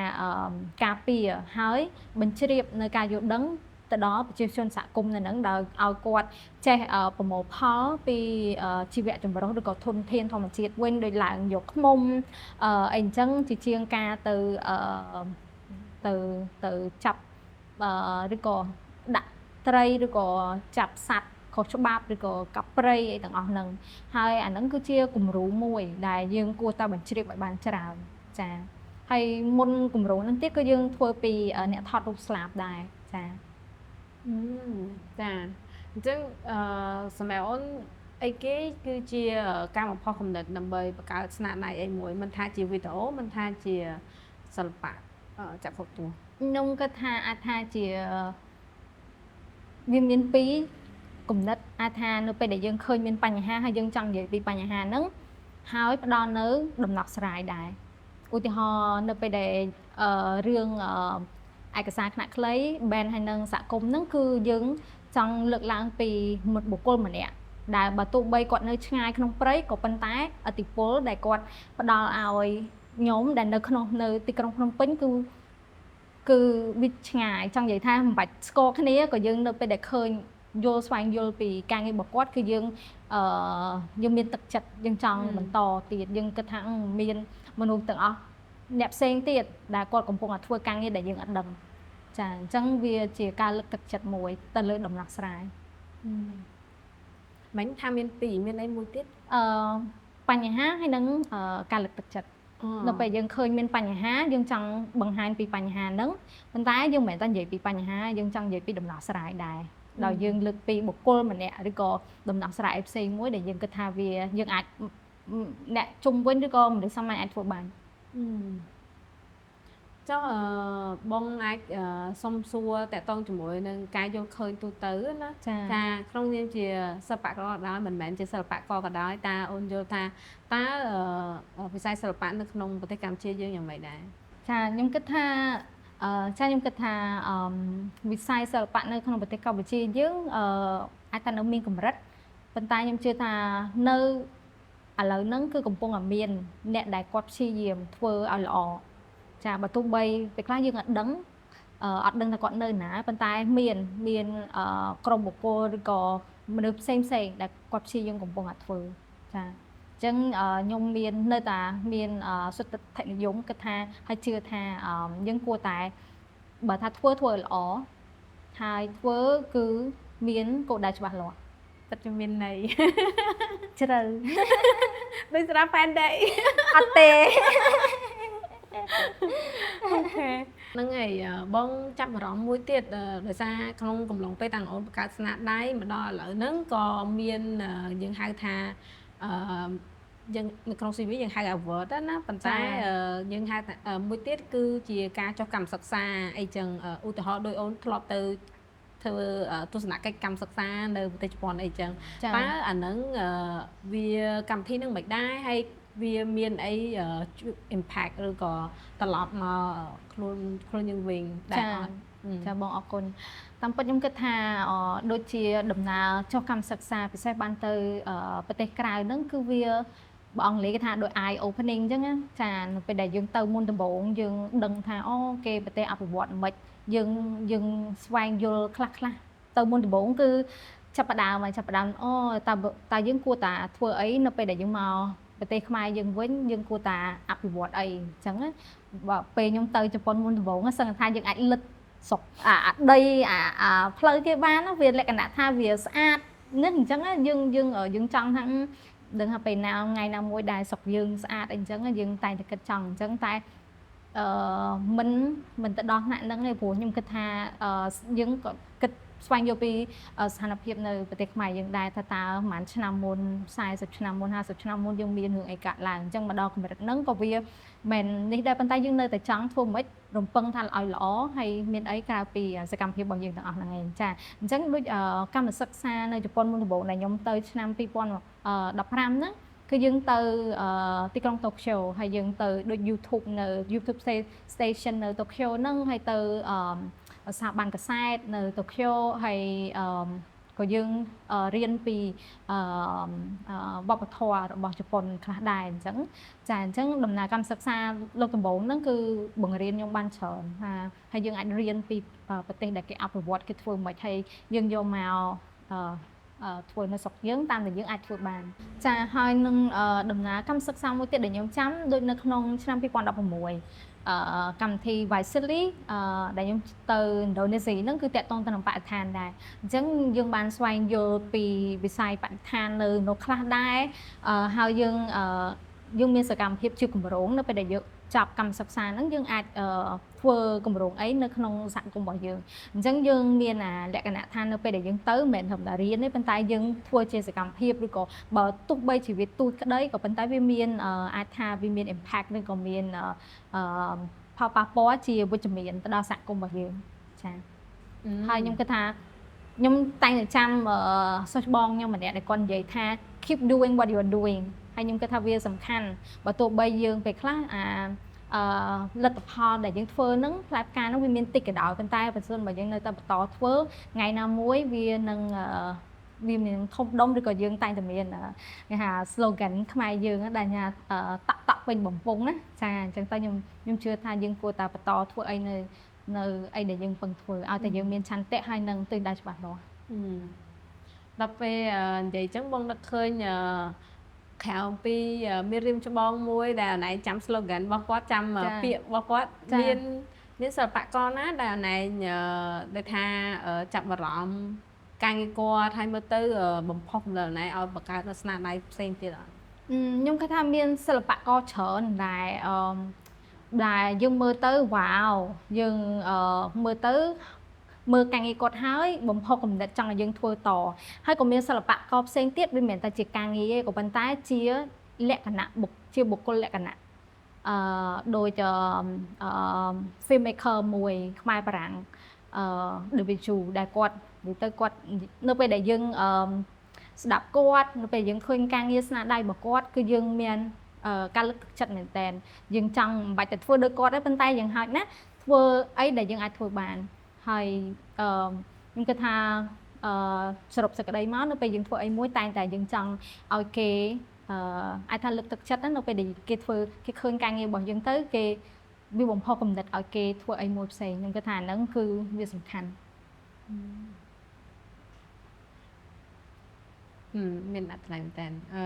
ការពារហើយបញ្ជ្រាបនៅការយល់ដឹងទៅដល់ប្រជាជនសហគមន៍នៅហ្នឹងដោយឲ្យគាត់ចេះប្រមូលផលពីជីវៈចម្រុះឬក៏ធនធានធម្មជាតិវិញដោយឡើងយកឃ្មុំអីអញ្ចឹងជាជាងការទៅទៅទៅចាប់ឬក៏ដាក់ត្រីឬក៏ចាប់សត្វខុសច្បាប់ឬក៏កាប់ព្រៃអីទាំងអស់ហ្នឹងហើយអាហ្នឹងគឺជាគំរូមួយដែលយើងគួរតែបញ្ជ្រាបឲ្យបានច្រើនចាហើយមុនគម្រោងហ្នឹងទៀតគឺយើងធ្វើពីអ្នកថតរូបស្លាបដែរចា ចាអញ្ចឹងអឺសម្រាប់អូនអីគេគឺជាការបំផុសគំនិតដើម្បីបង្កើតស្នាដៃអីមួយមិនថាជាវីដេអូមិនថាជាសិល្បៈចក្ខុទស្សន៍? ខ្ញុំគិតថាអាចថាជាវាមានពីរគំនិតអាចថានៅពេលដែលយើងឃើញមានបញ្ហាហើយយើងចង់និយាយពីបញ្ហាហ្នឹងហើយផ្ដល់នៅដំណោះស្រាយដែរឧទាហរណ៍នៅពេលដែលរឿងឯកសារថ្នាក់ខ្លី band ហើយនឹងសហគមន៍ហ្នឹងគឺយើងចង់លើកឡើងពីបុគ្គលម្នាក់ដែលបើទោះបីគាត់នៅឆ្ងាយក្នុងព្រៃក៏ប៉ុន្តែឥទ្ធិពលដែលគាត់ផ្ដល់ឲ្យខ្ញុំដែលនៅក្នុងនៅទីក្រុងភ្នំពេញគឺវាឆ្ងាយចង់និយាយថាមិនបាច់ស្គាល់គ្នាក៏យើងនៅពេលដែលឃើញយល់ស្វែងយល់ពីការងាររបស់គាត់គឺយើងយើងមានទឹកចិត្តយើងចង់បន្តទៀតយើងគិតថាមានមនុស្សទាំងអស់អ្នកផ្សេងទៀតដែលគាត់កំពុងតែធ្វើការងារដែលយើងអត់ដឹងចាអញ្ចឹងវាជាការលើកទឹកចិត្តមួយទៅលើដំណោះស្រាយ មិញថាមានពីរមានអីមួយទៀត? បញ្ហាហើយនឹងការលើកទឹកចិត្តនៅពេលយើងឃើញមានបញ្ហាយើងចង់បង្ហាញពីបញ្ហាហ្នឹងប៉ុន្តែយើងមិនមែនតែនិយាយពីបញ្ហាយើងចង់និយាយពីដំណោះស្រាយដែរដោយយើងលើកពីបុគ្គលម្នាក់ឬក៏ដំណោះស្រាយផ្សេងមួយដែលយើងគិតថាវាយើងអាចអ្នកជុំវិញឬក៏មនុស្សសាមញ្ញអាចធ្វើបាន។ ចុះបងអាចសុំសួរតាក់ទងជាមួយនឹងការយល់ឃើញទូទៅណាថាក្នុងនាមជាសិល្បករក៏ដោយមិនមែនជាសិល្បករក៏ដោយតើអូនយល់ថាតើវិស័យសិល្បៈនៅក្នុងប្រទេសកម្ពុជាយើងយ៉ាងម៉េចដែរ? ចាខ្ញុំគិតថាចាខ្ញុំគិតថាវិស័យសិល្បៈនៅក្នុងប្រទេសកម្ពុជាយើងអាចថានៅមានកម្រិតប៉ុន្តែខ្ញុំជឿថានៅឥឡូវហ្នឹងគឺកំពុងតែមានអ្នកដែលគាត់ព្យាយាមធ្វើឲ្យល្អចាបើទោះបីពេលខ្លះយើងអត់ដឹងអត់ដឹងថាគាត់នៅណាប៉ុន្តែមានមានក្រុមបុគ្គលឬក៏មនុស្សផ្សេងផ្សេងដែលគាត់ព្យាយាមកំពុងតែធ្វើចាអញ្ចឹងខ្ញុំមាននៅតែមានសុទិដ្ឋិនិយមគិតថាហើយជឿថាយើងគួរតែបើថាធ្វើធ្វើឲ្យល្អហើយធ្វើគឺមានគោលដៅច្បាស់លាស់។ ពិតជាមានន័យ ជ្រៅ ដូចស្រាប់ផែនដី អត់ទេ Okay ហ្នឹងហើយបងចាប់អារម្មណ៍មួយទៀតដោយសារក្នុងកំឡុងពេលតាំងអូនបង្កើតស្នាដៃមកដល់ឥឡូវហ្នឹងក៏មានយើងហៅថាអឺយើងនៅក្នុង CV យើងហៅ award ណាប៉ុន្តែយើងហៅថាមួយទៀតគឺជាការចុះកម្មសិក្សាអីចឹងឧទាហរណ៍ដោយអូនធ្លាប់ទៅធ្វើទស្សនកិច្ចកម្មសិក្សានៅប្រទេសជប៉ុនអីចឹងតើអាហ្នឹងវាកម្មវិធីហ្នឹងមិនដែរហើយវាមានអី impact ឬក៏ត្រឡប់មកខ្លួនខ្លួនយើងវិញដែរអត់ ចាបងអរគុណតាមពិតខ្ញុំគិតថាដូចជាដំណើរចុះកម្មសិក្សាពិសេសបានទៅប្រទេសក្រៅហ្នឹងគឺវាបើអង់គ្លេសគេថាដូច eye opening អញ្ចឹងណាចានៅពេលដែលយើងទៅមុនដំបូងយើងដឹងថាអូគេប្រទេសអភិវឌ្ឍមិនយើងយើងស្វែងយល់ខ្លះខ្លះទៅមុនដំបូងគឺចាប់ផ្ដើមហើយចាប់ផ្ដើមអូតើតើយើងគួរតាធ្វើអីនៅពេលដែលយើងមកប្រទេសខ្មែរយើងវិញយើងគួរតាអភិវឌ្ឍអីអញ្ចឹងបើពេលខ្ញុំទៅជប៉ុនមុនដំបូងសឹងថាយើងអាចលិតស្រុកអាដីអាអាផ្លូវគេបានវាលក្ខណៈថាវាស្អាតនេះអញ្ចឹងយើងយើងយើងចង់ថាដឹងថាពេលណាថ្ងៃណាមួយដែលស្រុកយើងស្អាតអីអញ្ចឹងយើងតែងតែគិតចង់អញ្ចឹងតែអឺមិនមិនទៅដល់ថ្នាក់ហ្នឹងទេព្រោះខ្ញុំគិតថាយើងក៏គិតស្វែងយល់ពីស្ថានភាពនៅប្រទេសខ្មែរយើងដែរថាតើប្រហែលឆ្នាំមុន40ឆ្នាំមុន50ឆ្នាំមុនយើងមានរឿងអីកើតឡើងអញ្ចឹងមកដល់កម្រិតហ្នឹងក៏វាមិននេះដែរប៉ុន្តែយើងនៅតែចង់ធ្វើម៉េចរំពឹងថាឲ្យល្អហើយមានអីក្រៅពីសកម្មភាពរបស់យើងទាំងអស់ហ្នឹងឯងចាអញ្ចឹងដូចកម្មសិក្សានៅជប៉ុនមុនដំបូងដែលខ្ញុំទៅឆ្នាំ2015ហ្នឹងគឺយើងទៅទីក្រុងតូក្យូហើយយើងទៅដូច YouTube នៅ YouTube station នៅតូក្យូហ្នឹងហើយទៅស្ថាប័នកាសែតនៅតូក្យូហើយក៏យើងរៀនពីវប្បធម៌របស់ជប៉ុនខ្លះដែរអញ្ចឹងចាអញ្ចឹងដំណើរកម្មសិក្សាលើកដំបូងហ្នឹងគឺបង្រៀនខ្ញុំបានច្រើនថាហើយយើងអាចរៀនពីប្រទេសដែលគេអភិវឌ្ឍគេធ្វើមិនហើយយើងយកមកធ្វើនៅស្រុកយើងតាមដែលយើងអាចធ្វើបានចាហើយនឹងដំណើរកម្មសិក្សាមួយទៀតដែលខ្ញុំចាំដូចនៅក្នុងឆ្នាំ2016កម្មវិធី YSEALI ដែលខ្ញុំទៅឥណ្ឌូនេស៊ីហ្នឹងគឺតាក់ទងទៅនឹងបរិស្ថានដែរអញ្ចឹងយើងបានស្វែងយល់ពីវិស័យបរិស្ថាននៅនោះខ្លះដែរហើយយើងយើងមានសកម្មភាពជាគម្រោងនៅពេលដែលយើងចប់កម្មសិក្សាហ្នឹងយើងអាចធ្វើគម្រោងអីនៅក្នុងសហគមន៍របស់យើងអញ្ចឹងយើងមានអាលក្ខណៈថានៅពេលដែលយើងទៅមិនមែនត្រឹមតែរៀនទេប៉ុន្តែយើងធ្វើជាសកម្មភាពឬក៏បើទោះបីជីវិតទូចក្តីក៏ប៉ុន្តែវាមានអាចថាវាមាន impact ឬក៏មានផលប៉ះពាល់ជាវិជ្ជមានទៅដល់សហគមន៍របស់យើងចាហើយខ្ញុំគិតថាខ្ញុំតែងតែចាំសិស្សច្បងខ្ញុំម្នាក់ដែលគាត់និយាយថា keep doing what you are doing ហើយខ្ញុំគិតថាវាសំខាន់បើទោះបីយើងពេលខ្លះអាអឺលទ្ធផលដែលយើងធ្វើហ្នឹងផ្លែផ្កាហ្នឹងវាមានតិចក៏ដោយប៉ុន្តែបើសិនបើយើងនៅតែបន្តធ្វើថ្ងៃណាមួយវានឹងវាមានធំដុំឬក៏យើងតែងតែមានគេថា slogan ខ្មែរយើងដែលថាតាក់តាក់ពេញបំពង់ណាចាអញ្ចឹងទៅខ្ញុំខ្ញុំជឿថាយើងគួរតែបន្តធ្វើអីនៅនៅអីដែលយើងពឹងធ្វើឲ្យតែយើងមានឆន្ទៈហើយនឹងទិសដៅច្បាស់លាស់ ដល់ពេលនិយាយអញ្ចឹងបងនឹកឃើញក្រៅអំពីមានរៀមច្បងមួយដែលអនឯងចាំ slogan របស់គាត់ចាំពាក្យរបស់គាត់មានមានសិល្បករណាដែលអនឯងដែលថាចាប់អារម្មណ៍ការងារគាត់ហើយមើលទៅបំផុសគំនិតអនឯងឲ្យបង្កើតនូវស្នាដៃផ្សេងទៀតអត់ ខ្ញុំគិតថាមានសិល្បករច្រើនដែលអឺដែលយើងមើលទៅវ៉ាវយើងមើលទៅមើលការងារគាត់ហើយបំផុសគំនិតចង់ឲ្យយើងធ្វើតហើយក៏មានសិល្បករផ្សេងទៀតវាមិនមែនតែជាការងារទេក៏ប៉ុន្តែជាលក្ខណៈបុគ្គជាបុគ្គលលក្ខណៈអឺដូចអឺ filmmaker មួយខ្មែរបារាំងអឺ David Chu ដែលគាត់និយាយទៅគាត់នៅពេលដែលយើងអឺស្ដាប់គាត់នៅពេលយើងឃើញការងារស្នាដៃរបស់គាត់គឺយើងមានការលើកទឹកចិត្តមែនតើយើងចង់មិនបាច់តែធ្វើដូចគាត់ទេប៉ុន្តែយ៉ាងហោចណាស់ធ្វើអីដែលយើងអាចធ្វើបានហើយអឺខ្ញុំគិតថាអឺសរុបសេចក្តីមកនៅពេលយើងធ្វើអីមួយតែងតែយើងចង់ឲ្យគេអឺអាចថាលើកទឹកចិត្តនៅពេលដែលគេធ្វើគេឃើញការងាររបស់យើងទៅគេវាបំផុសគំនិតឲ្យគេធ្វើអីមួយផ្សេងខ្ញុំគិតថាអាហ្នឹងគឺវាសំខាន់ មានអត្ថន័យមែនតើអឺ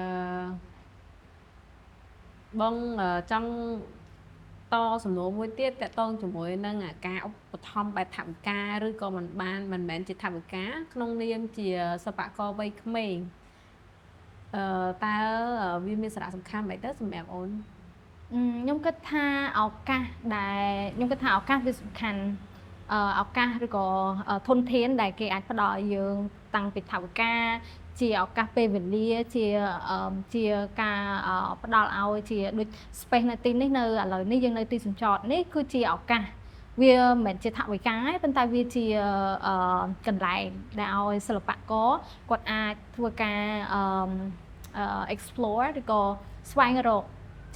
បងចង់ តសំណួរមួយទៀតតកតងជាមួយនឹងការឧបត្ថម្ភបែបថវិកាឬក៏មិនបានមិនមែនជាថវិកាក្នុងនាមជាសិប្បករវ័យក្មេងតើវាមានសារៈសំខាន់ម៉េចទៅសម្រាប់អូន ខ្ញុំគិតថាឱកាសដែលខ្ញុំគិតថាឱកាសវាសំខាន់ឱកាសឬក៏ធនធានដែលគេអាចផ្ដល់ឲ្យយើងតាំងពីថវិកាជាឱកាសពេលវេលាជាការផ្ដល់ឲ្យជាដូច space នៅទីនេះនៅឥឡូវនេះយើងនៅទីសំចតនេះគឺជាឱកាសវាមិនមែនជាថវិកាទេប៉ុន្តែវាជាកន្លែងដែលឲ្យសិល្បករគាត់អាចធ្វើការexplore ឬក៏ស្វែងរក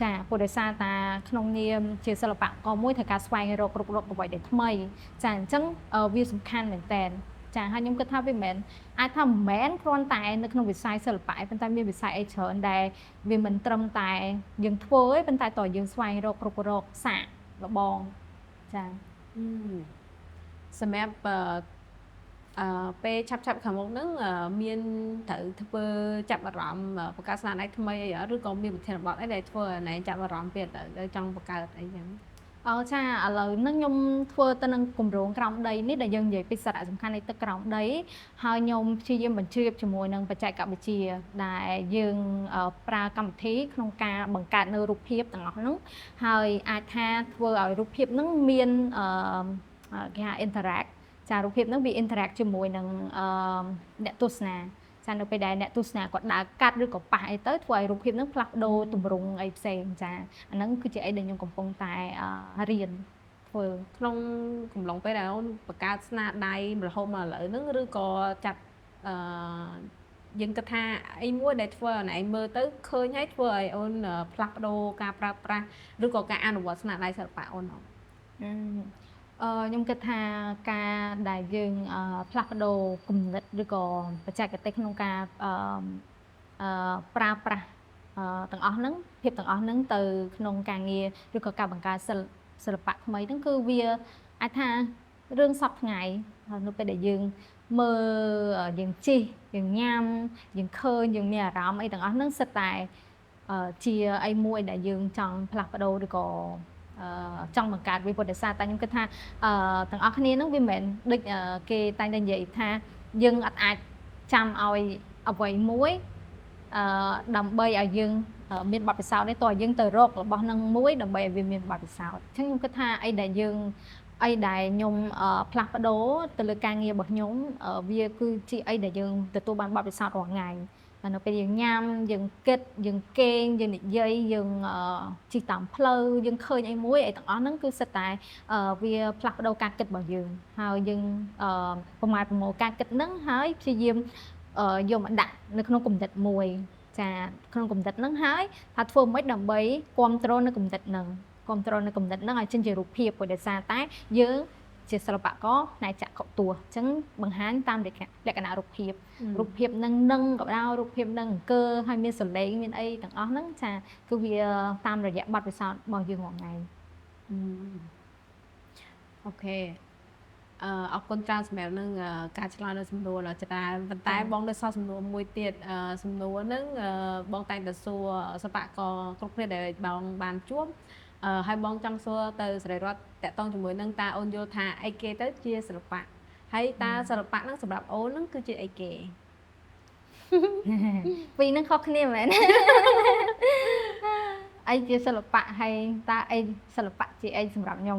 ចាព្រោះដោយសារតាក្នុងនាមជាសិល្បករមួយត្រូវការស្វែងរកគ្រប់រកអ្វីដែលថ្មីចាអញ្ចឹងវាសំខាន់មែនតើចាហើយខ្ញុំគិតថាវាមិនមែនអាចថាមិនមែនគ្រាន់តែនៅក្នុងវិស័យសិល្បៈឯងប៉ុន្តែមានវិស័យអីច្រើនដែលវាមិនត្រឹមតែយើងធ្វើទេប៉ុន្តែតើយើងស្វែងរកគ្រប់រកសាកល្បងចា សម្រាប់ពេលឆាប់ឆាប់ខាងមុខហ្នឹងមានត្រូវធ្វើចាប់អារម្មណ៍បង្កើតស្នាដៃថ្មីអីអត់ឬក៏មានប្រធានបទអីដែលធ្វើឲ្យណែចាប់អារម្មណ៍ទៀតទៅចង់បង្កើតអីចឹង អូចាឥឡូវហ្នឹងខ្ញុំធ្វើទៅនឹងគម្រោងក្រោមដីនេះដែលយើងនិយាយពីសារៈសំខាន់នៃទឹកក្រោមដីហើយខ្ញុំព្យាយាមបញ្ជ្រាបជាមួយនឹងបច្ចេកវិទ្យាដែលយើងប្រើកម្មវិធីក្នុងការបង្កើតនៅរូបភាពទាំងអស់ហ្នឹងហើយអាចថាធ្វើឲ្យរូបភាពហ្នឹងមានគេហៅ interact ចារូបភាពហ្នឹងវា interact ជាមួយនឹងអ្នកទស្សនាចានៅពេលដែលអ្នកទស្សនាគាត់ដើរកាត់ឬក៏ប៉ះអីទៅធ្វើឲ្យរូបភាពហ្នឹងផ្លាស់ប្ដូរទម្រង់អីផ្សេងចាអាហ្នឹងគឺជាអីដែលខ្ញុំកំពុងតែរៀនធ្វើ ក្នុងកំឡុងពេលដែលអូនបង្កើតស្នាដៃរហូតមកឥឡូវហ្នឹងឬក៏ចាត់យើងគិតថាអីមួយដែលធ្វើឲ្យឯងមើលទៅឃើញហើយធ្វើឲ្យអូនផ្លាស់ប្ដូរការប្រើប្រាស់ឬក៏ការអនុវត្តស្នាដៃសិល្បៈអូនអត់ ខ្ញុំគិតថាការដែលយើងផ្លាស់ប្ដូរគំនិតឬក៏បច្ចេកទេសក្នុងការអឺអឺប្រើប្រាស់ទាំងអស់ហ្នឹងភាពទាំងអស់ហ្នឹងទៅក្នុងការងារឬក៏ការបង្កើតសិល្បៈថ្មីហ្នឹងគឺវាអាចថារឿងសព្វថ្ងៃនៅពេលដែលយើងមើលយើងជិះយើងញ៉ាំយើងឃើញយើងមានអារម្មណ៍អីទាំងអស់ហ្នឹងសិតតែជាអីមួយដែលយើងចង់ផ្លាស់ប្ដូរឬក៏ចង់បង្កើតវិពុទ្ធសាសតែខ្ញុំគិតថាទាំងអស់គ្នាហ្នឹងវាមិនមែនដូចគេតែងតែនិយាយថាយើងអត់អាចចាំឲ្យអ្វីមួយដើម្បីឲ្យយើងមានបទពិសោធន៍នេះតើយើងទៅរករបស់នឹងមួយដើម្បីឲ្យវាមានបទពិសោធន៍អញ្ចឹងខ្ញុំគិតថាអីដែលយើងអីដែលខ្ញុំផ្លាស់ប្ដូរទៅលើការងាររបស់ខ្ញុំវាគឺជាអីដែលយើងទទួលបានបទពិសោធន៍រាល់ថ្ងៃនៅពេលយើងញ៉ាំយើងគិតយើងគេងយើងនិយាយយើងជិះតាមផ្លូវយើងឃើញអីមួយអីទាំងអស់ហ្នឹងគឺសិតតែវាផ្លាស់ប្ដូរការគិតរបស់យើងហើយយើងប្រម៉ែប្រមូលការគិតហ្នឹងហើយព្យាយាមយកមកដាក់នៅក្នុងគំនិតមួយចាក្នុងគំនិតហ្នឹងហើយថាធ្វើម៉េចដើម្បីគ្រប់គ្រងនៅគំនិតហ្នឹងគ្រប់គ្រងនៅគំនិតហ្នឹងឲ្យចេញជារូបភាពព្រោះដោយសារតែយើងជាសិល្បករផ្នែកចក្ខុទស្សន៍អញ្ចឹងបង្ហាញតាមលក្ខណៈរូបភាពរូបភាពនឹងនឹងក៏ដោយរូបភាពនឹងអង្គើហើយមានសលេងមានអីទាំងអស់ហ្នឹងចាគឺវាតាមរយៈបទពិសោធន៍របស់យើងរាល់ថ្ងៃ OK អរគុណច្រើនសម្រាប់នឹងការឆ្លើយនៅសំណួរដ៏ច្រើនប៉ុន្តែបងនៅសល់សំណួរមួយទៀតសំណួរហ្នឹងបងតែងតែសួរសិល្បករគ្រប់គ្នាដែលបងបានជួបហើយបងចង់សួរទៅសេរីរតតកតងជាមួយនឹងតើអូនយល់ថាអីគេទៅជាសិល្បៈហើយតើសិល្បៈហ្នឹងសម្រាប់អូនហ្នឹងគឺជាអីគេ ពីរហ្នឹងខុសគ្នាមែនអីជាសិល្បៈហើយតើអីសិល្បៈជាអីសម្រាប់ខ្ញុំ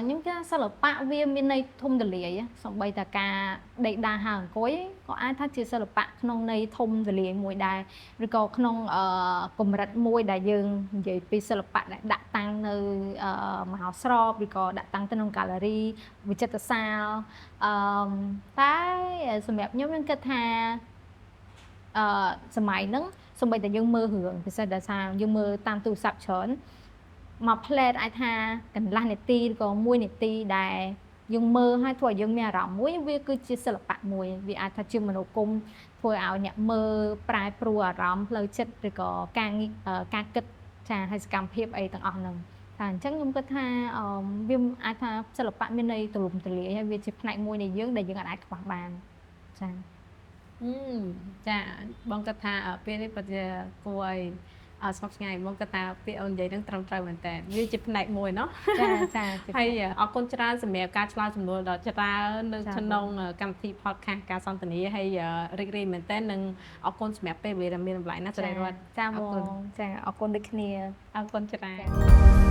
ខ្ញុំថាសិល្បៈវាមានន័យធំទូលាយសូម្បីតែការដេកដើរហើរអង្គុយក៏អាចថាជាសិល្បៈក្នុងន័យធំទូលាយមួយដែរឬក៏ក្នុងកម្រិតមួយដែលយើងនិយាយពីសិល្បៈដែលដាក់តាំងនៅមហោស្រពឬក៏ដាក់តាំងទៅក្នុង gallery វិចិត្រសាលតែសម្រាប់ខ្ញុំខ្ញុំគិតថាសម័យហ្នឹងសូម្បីតែយើងមើលរឿងពិសេសដោយសារយើងមើលតាមទូរស័ព្ទច្រើនមួយផ្លែតអាចថាកន្លះនាទីឬក៏1នាទីដែលយើងមើលហើយធ្វើឲ្យយើងមានអារម្មណ៍មួយវាគឺជាសិល្បៈមួយវាអាចថាជាមនោគមធ្វើឲ្យអ្នកមើលប្រែប្រួលអារម្មណ៍ផ្លូវចិត្តឬក៏ការគិតចាហើយសកម្មភាពអីទាំងអស់ហ្នឹងតែអញ្ចឹងខ្ញុំគិតថាវាអាចថាសិល្បៈមានន័យទូលំទូលាយហើយវាជាផ្នែកមួយនៃយើងដែលយើងអាចខ្វះបានចា ចាបងគិតថាពេលនេះពិតជាគួរឲ្យ ស្មុគស្ងាញបងគាត់ថាពាក្យអូននិយាយហ្នឹងត្រឹមត្រូវមែនតើវាជាផ្នែកមួយណោះ ចាចា ហើយអរគុណច្រើនសម្រាប់ការឆ្លើយសំណួរដ៏ច្រើននៅក្នុងកម្មវិធី podcast ការសន្ទនាហើយរីករាយមែនតើនិងអរគុណសម្រាប់ពេលវេលាដ៏មានតម្លៃណាស់សេរីរត ចាបងចាអរគុណដូចគ្នា អរគុណច្រើន។